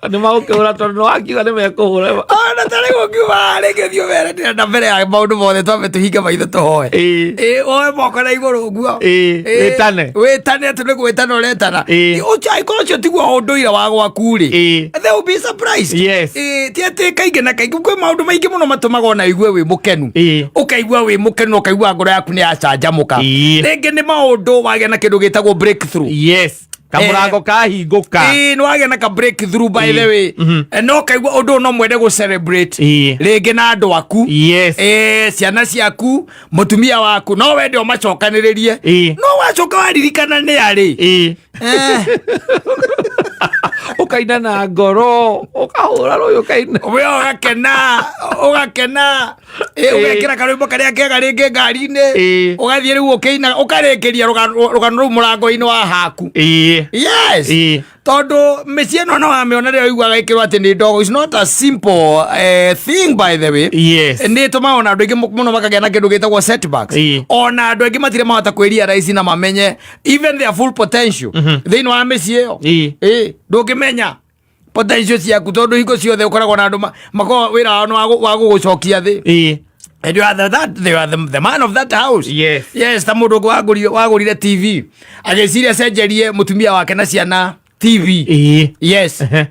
nĩ magũkĩhũra tondũ nĩ wakiuga nĩ mekũhũra. Ona tarĩ gũkiuga rĩngĩ thiĩ ũmere ndĩrenda mbere ya maũndũ mothe twambe tũhinge maitho tũhoe. Ĩĩ. Ĩĩ, woe moko na igũrũ ũguo. Ĩĩ, Ĩĩ, wĩtane. Wĩtane atĩ nĩ gwĩtana ũretana. Ĩĩ. Ũcio angĩkorwo ũcio tiguo ũndũire wa gwaku rĩ, Ĩĩ. they will be surprised. Yes. Ĩĩ, ti atĩ kaingĩ na kaingĩ kwĩ maũndũ maingĩ mũno matũmaga ona ũigue wĩ mũkenu. Ĩĩ. Ũkaigua wĩ mũkenu, ũkaigua ngoro yaku nĩ yacanjamũka. Ĩĩ. Rĩngĩ nĩ maũndũ wagĩa na kĩndũ gĩtagwo breakthrough. Yes, kamũrango kahingũka. Ĩĩ, nĩ wagĩa na ka breakthrough, by the way. No kaigua ũndũ ũyũ no mwende gũ celebrate Ĩĩ. rĩngĩ na andũ aku. Yes. Ciana ciaku, mũtumia waku, no wende ũmacokanĩrĩrie. Ĩĩ. No wacoka waririkana nĩ arĩ. Ĩĩ. Ũkaina na ngoro, ũkahũra rũĩ, ũkaina. We ũgakena, ũgakena. Ũgekĩra karwĩmbo karĩa kega rĩngĩ ngari-inĩ. Ĩĩ. Ũgathiĩ rĩu ũkĩina, ũkarĩkĩria rũgano rũu mũrango-inĩ wa haku. Ĩĩ. Yes. Ĩĩ. Tondũ mĩciĩ ĩno no wamĩona rĩrĩa ũiguaga ĩkĩrwo atĩ nĩ ndogo. It's not a simple thing, by the way. Yes. Nĩ ĩtũmaga ona andũ aingĩ mũno makagĩa na kĩndũ gĩtagwo setbacks. Ĩĩ. Ona andũ aingĩ matirĩ mahota kwĩrealize na mamenye even their full potential thĩinĩ wa mĩciĩ ĩyo. Ĩĩ. Ĩĩ, ndũngĩmenya potential ciaku tondũ hingo ciothe ũkoragwo na andũ makoragwo wĩra wao nĩ wa gũgũcokia thĩ. Ĩĩ. And you are the man of that house. Yes. Yes, ta mũndũ ũngĩ wagũrire TV. Agĩciria cenjerie mũtumia wake na ciana TV. Ĩĩ. Yes. Ehe.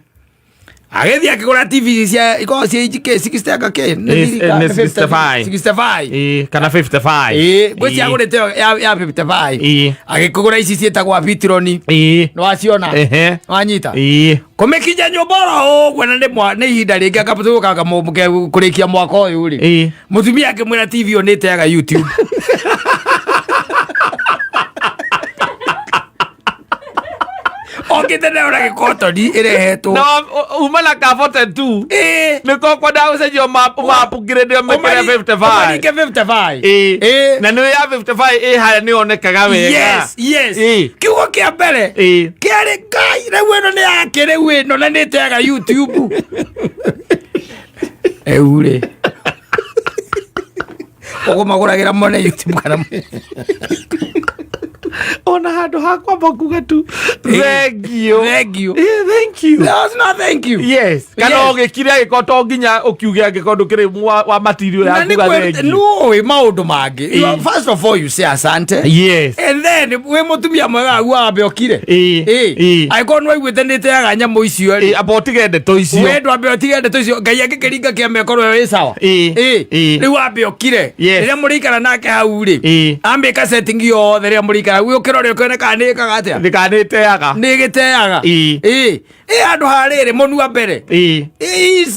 Agĩthiĩ akĩgũra TV cia ikoragwo cia inchi kĩ 60 anga kĩ? Nĩ Nĩ 65. 65. Ĩĩ, kana 55. Ĩĩ, ngwĩciria agũrĩte ĩyo ya 55. Ĩĩ. Agĩkĩgũra ici ciĩtagwo Vitron. Ĩĩ. Nĩ waciona? Ehe. Wanyita? Ĩĩ. Kũmĩkinya nyũmba oro ũguo na nĩ ihinda rĩngĩ akatũkaga kũrĩkia mwaka ũyũ rĩ. Ĩĩ. Mũtumia akĩmwĩra TV ĩyo nĩ ĩteaga YouTube. Okĩte nayo na gĩkotoni ĩrehetwo. Na uma na ka 42. Ĩĩ. Nĩko kwenda gũcenjio mapungire ndio mekĩre 55. Ũmaringe 55. Ĩĩ. Ĩĩ. Na nĩ ya 55 ĩ harĩa nĩ yonekaga wega. Yes. Ĩĩ. Kiugo kĩa mbere Ĩĩ. kĩarĩ Ngai, rĩu ĩno nĩ yake, rĩu ĩno na nĩ ĩteaga YouTube. Rĩu rĩ ũkũmagũragĩra mone YouTube kana Ona handũ ha kwamba kuga tu thank you. Thank you. Ĩĩ, thank you. There was no thank you. Yes. Kana Yes. ũgĩkire angĩkorwo to nginya ũkiuge angĩkorwo ndũkĩrĩ wa material Na ya nĩ kuga kwĩ- thank you. nĩũĩ maũndũ mangĩ. Ĩĩ. First of all, you say asante. Yes. And then wĩ mũtumia mwega agu wambe ũkire. Ĩĩ. Ĩĩ. Ĩĩ. Angĩkorwo nĩ waiguĩte nĩ ĩteaga nyamũ icio rĩ, Ĩĩ, amba ũtige ndeto icio. we ndwambe ũtige ndeto icio, Ngai angĩkĩringa kĩama ĩkorwo ĩ sawa. Ĩĩ. Ĩĩ. Ĩĩ. Rĩu wambe ũkire. Yes. Rĩrĩa mũrĩikara nake hau rĩ, Ĩĩ. ambĩka setting yothe rĩrĩa mũrĩikara ũkĩrore ũkĩone kana nĩ ĩkaga atĩa, Ndĩkanĩteaga. nĩ ĩgĩteaga. Ĩĩ. Ĩĩ. Ĩĩ, handũ ha rĩrĩ mũnua mbere. Ĩĩ.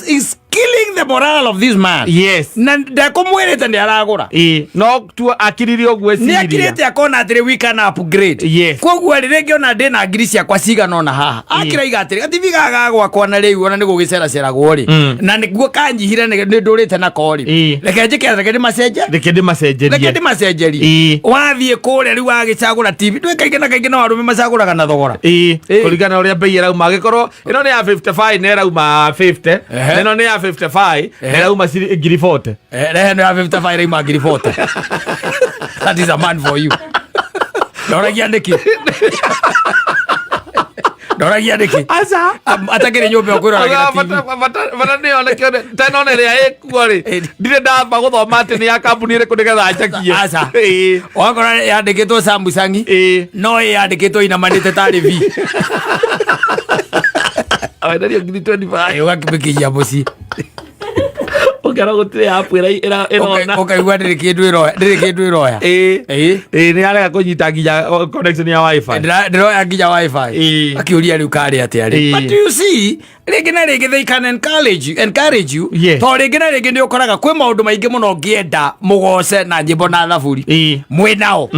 Is killing the morale of this man. Yes. Na ndekũmwĩrĩte nĩ aragũra. Ĩĩ. No tu akiririe ũguo Nĩ eciria. akirĩte akona atĩrĩ, we can upgrade. Yes. Koguo rĩ, rĩngĩ ona ndĩna ngiri ciakwa cigana ona haha, akĩraiga atĩrĩ gatibi gaka ga gwakwa na rĩu ona nĩ gũgĩceraceragwo rĩ, na nĩguo kanyihire nĩ ndũrĩte nako rĩ, Ĩĩ. reke njĩke, reke ndĩmacenje. Reke ndĩmacenjerie. Reke ndĩmacenjerie. Ĩĩ. Wathiĩ kũrĩa rĩu wagĩcagũra TV, ndũĩ kaingĩ na kaingĩ no arũme macagũraga na thogora. Ĩĩ. Ĩĩ. Kũringana na ũrĩa mbei ĩrauma, angĩkorwo ĩno nĩ ya 55 na ĩrauma 50, Ehe. na ĩno nĩ ya 55 na ĩrauma ngiri 40. Rehe no ya 55 ĩrauma ngiri 40. That is a man for you. Ndoragia nĩkĩ, ndoragia nĩkĩ. Aca. Atakĩrĩ nyũmba ũkwĩroragĩra TV. Bata nĩ yoneke tena ona ĩrĩa ĩkuo rĩ, ndirĩ ndamba gũthoma atĩ nĩ ya kambuni ĩrĩkũ nĩgetha njakie. Aca. Ĩĩ. Wakora yandĩkĩtwo Samsung, Ĩĩ. no ĩ yandĩkĩtwo inamanĩte tarĩ V. Wenderio ngiri 25. Ũgakĩmĩkinyia mũciĩ. Ũkera gũtirĩ app ĩrona. Ũkaigua ndĩrĩ kĩndũ ĩroya, ndĩrĩ kĩndũ ĩroya. Ĩĩ. Ĩĩ. Ĩĩ, nĩ yarega kũnyita nginya connection ya wifi. Ndĩroya nginya wifi. Ĩĩ. Akĩũria rĩu karĩ atĩa rĩ. Ĩĩ. But you see, rĩngĩ na rĩngĩ they can encourage you. Yes. To rĩngĩ na rĩngĩ nĩ ũkoraga kwĩ maũndũ maingĩ mũno ũngĩenda mũgoce na nyĩmbo na thaburi. Ĩĩ. Mwĩ nao.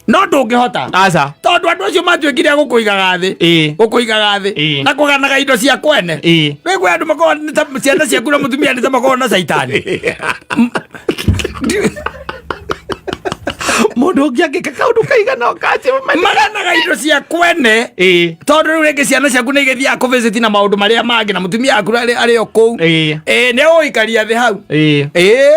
No ndũngĩhota. Aca. Tondũ andũ acio matuĩkire a gũkũigaga thĩ. Ĩĩ. Gũkũigaga thĩ. Ĩĩ. Na kũganaga indo cia kwene. Ĩĩ. Rĩu kwĩ andũ makoragwo nĩ ta ciana ciaku na mũtumia nĩ ta makoragwo na caitani. Mũndũ ũngĩ angĩka kaũndũ kaigana ũkache. Maganaga indo cia kwene. Ĩĩ. Tondũ rĩu rĩngĩ ciana ciaku nĩ igĩthiaga kũvisit na maũndũ marĩa mangĩ na mũtumia waku arĩ o kũu. Ĩĩ. Ĩĩ, nĩ egũgũikaria thĩ hau. Ĩĩ. Ĩĩ.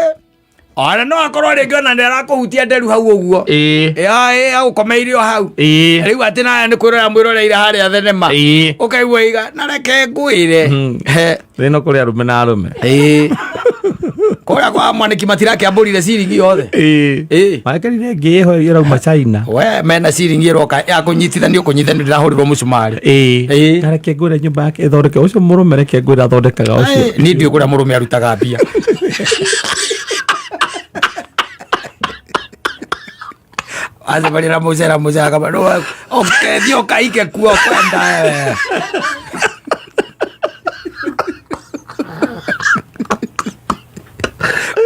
Ona no akorwo rĩngĩ ona nĩ arakũhutia nderu hau ũguo. Ĩĩ. Ĩĩ, agũkomeire o hau. Ĩĩ. Rĩu atĩ nawe nĩ kwĩrorera mwĩroreire harĩa thenema. Ĩĩ. Ũkaigua iga na reke ngwĩre. He. Thĩna kũrĩ arũme na arũme. Ĩĩ. Kũrĩa kwa mwanĩki matirakĩambũrire ciringi yothe. Ĩĩ. Ĩĩ. Marekerire ĩngĩ ĩho ĩrauma China. We mena ciringi ĩroka ya kũnyitithanio kũnyitithanio ndĩrahũrirwo mũcumarĩ. Ĩĩ. Ĩĩ. Na reke ngwĩre nyũmba yake ĩthondeke ũcio mũrũme reke ngwĩre athondekaga ũcio. Niĩ ndiũĩ kũrĩa mũrũme arutaga mbia. Acemania na mũcera mũcera akamba ũkethiĩ ũkaike kuo kwenda wewe.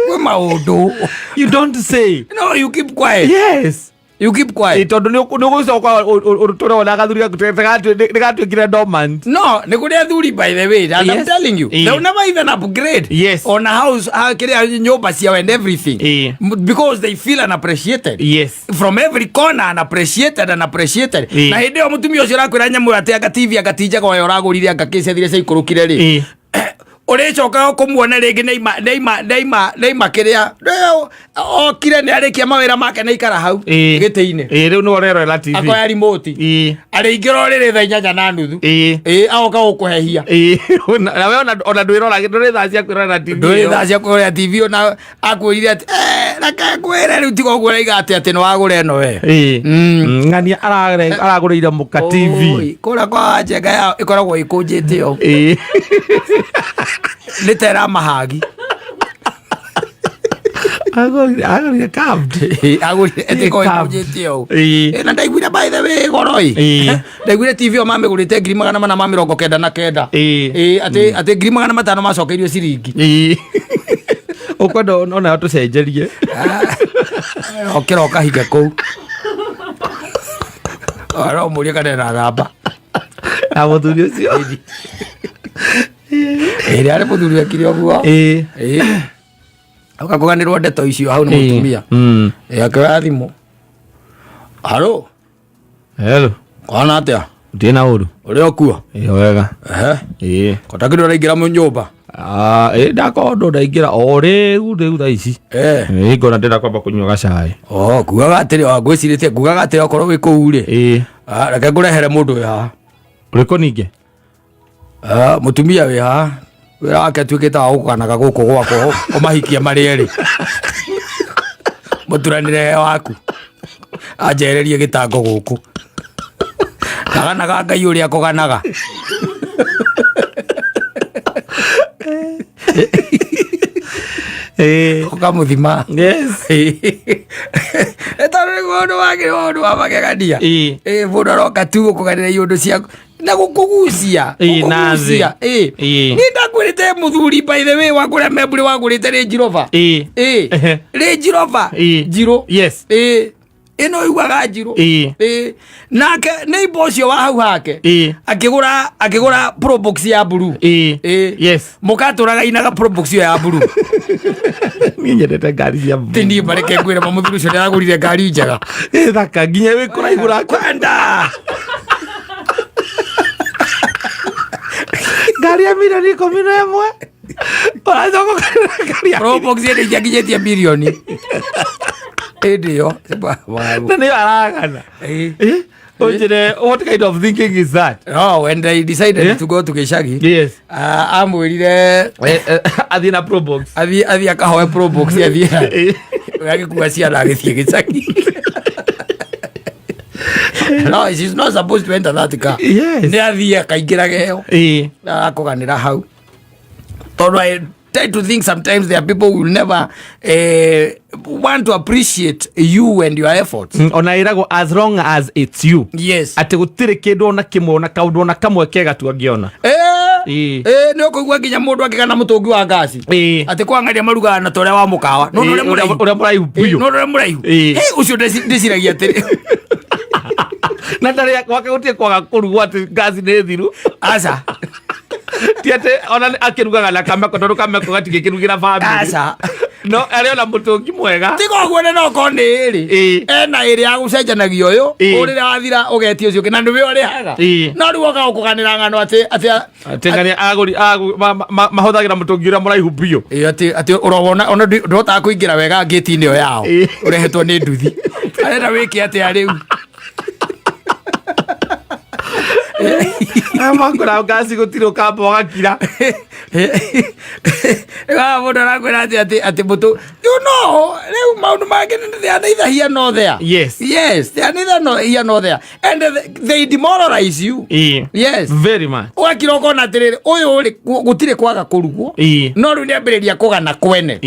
Kwĩ maũndũ. You don't say. No, you keep quiet. Yes. You keep quiet. Ĩ, tondũ nĩ ũgũcoka ũtũre ona gathuri gaku nĩgatuĩkire dormant. No, nĩ kũrĩ athuri by the way, and I'm Yes. telling you, Ĩĩ. they will never even upgrade Yes. on house, kĩrĩa nyũmba ciao and everything. Ĩĩ. Because they feel unappreciated. Yes. From every corner unappreciated and appreciated. Ĩĩ. Na hĩndĩ ĩyo mũtumia ũcio ũrakwĩra nyamũ ĩyo atĩ anga TV anga ti njega ũrĩa ũragũrire anga kĩ ciathire ciaikũrũkire rĩ. Ĩĩ. Ũrĩcokaga kũmuona rĩngĩ nĩaima kĩrĩa Rĩu, okire nĩ arĩkia mawĩra make nĩ aikara hau Ĩĩ. gĩtĩ-inĩ Ĩĩ, rĩu nĩwe ũrerorera TV. akoya remote Ĩĩ. arĩingĩra ũrĩrĩ thaa inyanya na nuthu. Ĩĩ. Ĩĩ, agoka gũkũhehia. Ĩĩ. Na we ona ndwĩrora ndũrĩ thaa cia kwĩrorera TV ndũrĩ ĩyo. thaa cia kwĩrorera TV ona akwĩrire atĩ reke ngwĩre rĩu tiga ũguo ũraiga atĩ atĩ nĩ wagũra ĩno we. Ĩĩ. Ng'ania aragũrĩire mũka TV. Oi, kũrĩa kwa njenga yao ĩkoragwo ĩkũnjĩte ũũ. Ĩĩ. Nĩ ta ĩramahagi. Agũrire curved. Ĩĩ, agũrire ĩtĩ ĩkoragwo Curved. ĩkũnjĩte ũũ. Ĩĩ. Ĩĩ, na ndaiguire by the way goro ĩ. Ĩĩ. Ndaiguire TV ĩyo mamĩgũrĩte 499,000. Ĩĩ. Ĩĩ, atĩ 500,000 macokeirio ciringi. Ĩĩ. Ũkwenda onayo tũcenjerie. Okĩra ũkahinge kũu. Oro mũrie kana ena namba. Na mũthuri ũcio. Ĩrĩa arĩ mũthuri wekire ũguo. Ĩĩ. Ĩĩ. Ũkakũganĩrwo ndeto icio hau nĩ mũtumia. Ĩĩ, akĩoya thimũ. Haro, Hello. kwana atĩa? Ndĩ na ũru. Ũrĩa ũkuo? Ĩĩ wega. Ehe. Ĩĩ. Kota kĩndũ ũraingĩra nyũmba. Ĩĩ ndakorwo ndo ndaingĩra o rĩu thaa ici. Eh. Ĩĩ ngona ndĩrenda kwamba kũnyua gacai. Oh, kugaga atĩrĩ, o ngwĩcirĩtie ngugaga atĩrĩ okorwo wĩ kũu rĩ. Ĩĩ. Ah, reke ngũrehere mũndũ wĩ haha. Ũrĩkũ ningĩ? Ah, mũtumia wĩ haha. Wĩra wake atuĩkĩte wa gũkanaga gũkũ gwakwa ũmahikie marĩ erĩ. Mũturanĩre waku. Anjererie gĩtango gũkũ. Kaganaga Ngai ũrĩa kũganaga. Ĩĩ. Ũkamũthima. Yes. Tondũ nĩguo ũndũ wake nĩ ũndũ wa magegania. Ĩĩ. Ĩĩ, mũndũ aroka tu gũkũganĩra iũndũ ciaku na gũkũgucia. Ĩĩ, na thĩ. Gũkũgucia. Ĩĩ. Ĩĩ. Niĩ ndakwĩrĩte mũthuri by the way wa kũrĩa Membũrĩ wagũrĩte Range Rover. Ĩĩ. Ĩĩ. Ehe. Range Rover. Ĩĩ. Njirũ. Yes. Ĩĩ. Ĩno ĩugaga njirũ. Ĩĩ. Ĩĩ. Nake neighbor ũcio wa hau hake. Ĩĩ. Akĩgũra Probox ya blue. Ĩĩ. Ĩĩ. Yes. Mũkatũraga inaga Probox ĩyo ya blue. Niĩ nyendete ngari cia Ti niĩ mareke ngwĩre ma mũthuri ũcio nĩaragũrire ngari njega. Ĩ thaka nginya wĩ kũraihu ũrakora. Kwenda. Ngari ya mirioni 11. Ũracoka ũkarĩra ngari ya Probox ĩndĩ itiakinyĩtie mirioni. Ĩndĩ ĩyo. Na nĩyo aragana. Ĩĩ. Ĩ? Ũnjĩre what kind of thinking is that? No, when they decided Yeah. to go to gĩcagi, Yes. amwĩrire Athiĩ na Probox. athiĩ akahoe Probox athiĩ Ĩ. agĩkua ciana agĩthiĩ gĩcagi. No, she's not supposed to enter that car. Yes. Nĩ athiĩ akaingĩra geo. Akũganĩra hau. Tondũ I tend to think sometimes there are people who will never want to appreciate you and your efforts. Ona ĩragwo as long as it's you. Yes. Atĩ gũtirĩ kĩndũ ona kĩmwe, ona kaũndũ ona kamwe kega tu angĩona. Nĩ ũkũigua nginya mũndũ akĩgana mũtũngi wa ngasi. Atĩ kwang'aria marugaga na ta ũrĩa wa mũkawa. No ũrĩa mũraihu. Ũrĩa mũraihu biũ. No ũrĩa mũraihu. Hey, ũcio ndĩciragia atĩrĩ. Na ndarĩ gwake gũtirĩ kwaga kũrugwo atĩ ngasi nĩ thiru. Aca. Ti atĩ ona akĩrugaga na kameko, tondũ kameko gatingĩkĩrugĩra bamĩrĩ. Aca. No arĩ ona mũtũngi mwega. Tiga ũguo na no korwo nĩ ĩrĩ. Ena ĩrĩ ya gũcenjanagia ũyũ, ũrĩrĩa wathira ũgetia ũcio ũngĩ, na nĩwe ũrĩhaga. No rĩu woka gũkũganĩra ng'ano atĩ, atĩ Atĩ ng'ania agũri, mahũthagĩra mũtũngi ũrĩa mũraihu biũ. Atĩ, atĩ ũrowona, ona ndũhotaga kũingĩra wega ngĩti-inĩ ĩyo yao. Ũrehetwo nĩ nduthi. Arenda wĩke atĩa rĩu? Aya makũra ngasi gũtirĩ ũkamba ũgakira. Rĩu haha mũndũ arakwĩra atĩ, atĩ, atĩ mũtũ, you know, rĩu maũndũ mangĩ nĩ they are neither here nor there. Yes. Yes, they are neither here nor there. And they demoralize you. Yes. Very much. Ũgakira ũkona atĩrĩrĩ, ũyũ rĩ, gũtirĩ kwaga kũrugwo. No rĩu nĩambĩrĩria kũgana kwene.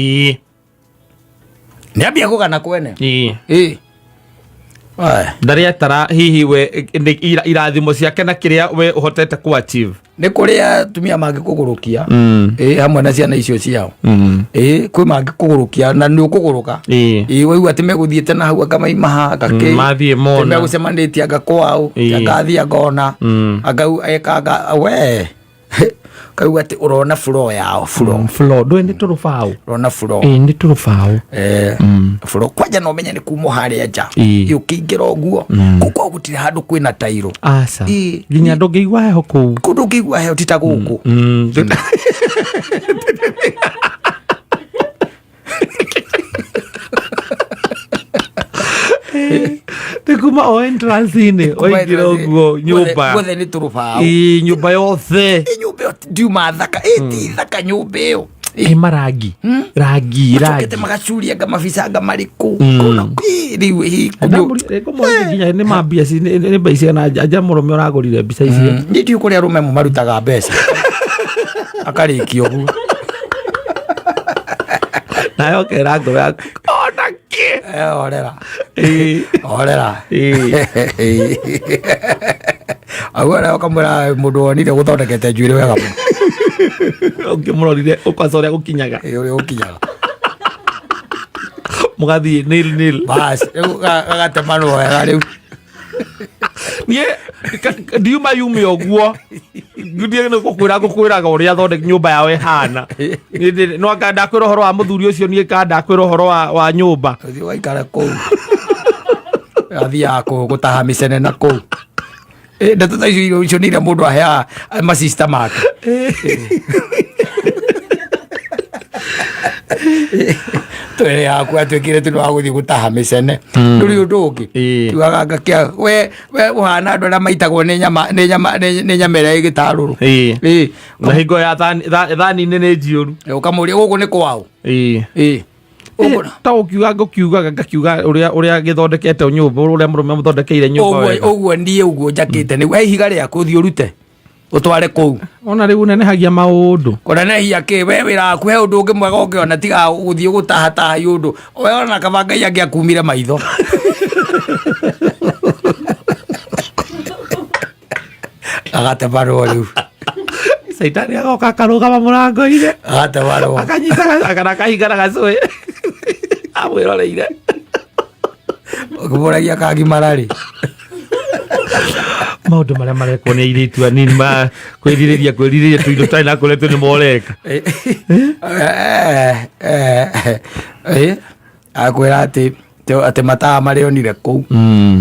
Nĩambia kũgana kwene. Aya. Ndarĩ atara hihi we, nĩ irathimo ciake na kĩrĩa we ũhotete ku achieve. Nĩ kũrĩ atumia mangĩkũgũrũkia. Hamwe na ciana icio ciao. Kwĩ mangĩkũgũrũkia na nĩ ũkũgũrũka. Waigua atĩ megũthiĩte na hau anga maima haha, anga kĩ. Mathiĩ mona. Atĩ megũcemanĩtie anga kwao, anga athiĩ angona. Anga u, eka anga, we. Kaigua atĩ ũrona floor yao, floor. Floor. Ndũĩ nĩ tũrũbaũ? Ũrona floor. Nĩ tũrũbaũ. Floor. Kwanja no ũmenye nĩ kuma harĩa nja. Ũkĩingĩra ũguo. Kũu kwao gũtirĩ handũ kwĩna tairo. Aca. Nginya ndũngĩigua heho kũu. Kũu ndũngĩigua heho ti ta gũkũ. Nĩ kuma o entrance-inĩ, Kuma waingĩra entrance-inĩ. ũguo nyũmba. Guothe nĩ tũrũbaũ. Nyũmba yothe. Nyũmba ĩyo ndiuma thaka. Ti thaka nyũmba ĩyo. Marangi. Rangi, Macokete rangi. magacuria anga mabica anga marĩkũ. Kũna kĩ, rĩu, kũnyũ- Ndamũria, ngũmũria nginya nĩ ma mbia ci, nĩ mbia cigana anja mũrũme ũragũrire mbica icio. Niĩ ndiũĩ kũrĩa arũme amwe marutaga mbeca. Akarĩkia ũguo. Nawe ũkera ngoro yaku, ona kĩ? Orera. Orera. Au arĩa ũkamwĩra mũndũ wonire gũthondekete njuĩrĩ wega mũno. Ũngĩmũrorire ũkwaca ũrĩa gũkinyaga. Ũrĩa gũkinyaga. Mũgathiĩ nil nil. Bas, rĩu gagatemanwo wega rĩu. Niĩ, ndiuma yume ũguo. Ndiĩ nĩ gũkwĩra, ngũkwĩraga ũrĩa thondek nyũmba yao ĩhana. Niĩ ndĩ-, no anga ndakwĩra ũhoro wa mũthuri ũcio, niĩ ka ndakwĩra ũhoro wa nyũmba. Ũthiĩ ũgaikara kũu. Athiaga gũtaha mĩcene na kũu. Ndeto ta icio icio nĩ iria mũndũ aheaga masista make. Twere yaku atuĩkire tu nĩ wa gũthiĩ gũtaha mĩcene. Ndũrĩ ũndũ ũngĩ. Tugaga anga kĩa, we ũhana andũ arĩa maitagwo nĩ nyama, nĩ nyama, nĩ, nĩ nyama ĩrĩa ĩgĩtarũrũ. Na hingo ya thani-inĩ nĩ njiyũru. Ũkamũria gũkũ nĩ kwao? Ta ũkiuga, ngũkiugaga, ngakiuga ũrĩa gĩthondekete nyũmba, ũrĩa mũrũme amũthondekeire nyũmba Ũguo, wega. ũguo niĩ ũguo njakĩte nĩguo. He ihiga rĩaku ũthiĩ ũrute. Ũtware kũu. Ona rĩu ũnenehagia maũndũ. Kũnenehia kĩ? We wĩra waku he ũndũ ũngĩ mwega ũngĩona tiga gũthiĩ gũtahataha ũndũ. We ona kaba Ngai angĩakumire maitho. Agatemarwo rĩu. Caitani agoka akarũgama mũrango-inĩ. Agatemarwo. Akanyita kana akahingana gacũĩ. Amwĩroreire. Ũkĩmũragia kagimara rĩ. Maũndũ marĩa marekwo nĩ airĩtu anini ma kwĩrirĩria tũindo tũtarĩ na kũrĩa tũ nĩ moreka. Akwĩra atĩ matawa marĩonire kũu.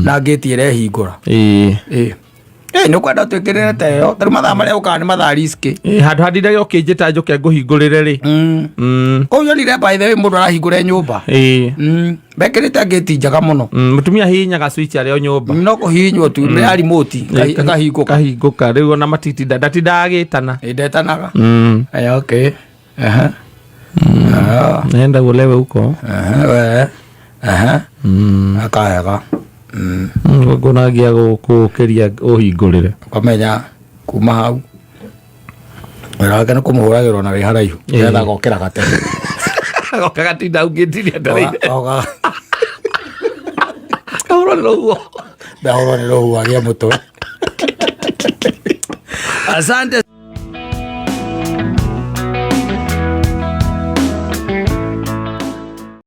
Na ngĩti ĩrehingũra. Nĩ ũkwenda ũtwĩkĩrĩre ta ĩyo. Tarĩu mathaa marĩa ũkaga nĩ mathaa risky. Handũ handindaga ũkĩnjĩta njũke ngũhingũrĩre rĩ. Kũu nyonire by the way mũndũ arahingũra nyũmba. Mekĩrĩte ngĩti njega mũno. Mũtumia hihinyaga switch arĩ o nyũmba. No kũhihinywo tu, nĩ ya remote, ĩkahingũka. Kahingũka. Rĩu ona matitinda, ndatindaga agĩtana. Ndetanaga. Okay. Aha. Nenda ulewe huko. Aha, we. Aha. Akahega. Ngonagia gũkũria ũhingũrĩre. Ũkamenya kuma hau wĩra wake nĩ kũmũhũragĩrwo na wĩ haraihu nĩgetha agokĩra gatene. Agoka gatinda aungĩtirie ndareire. Kahũrwo nĩ rũhuho. Ndahũrwo nĩ rũhuho agĩe mũtwe. Asante.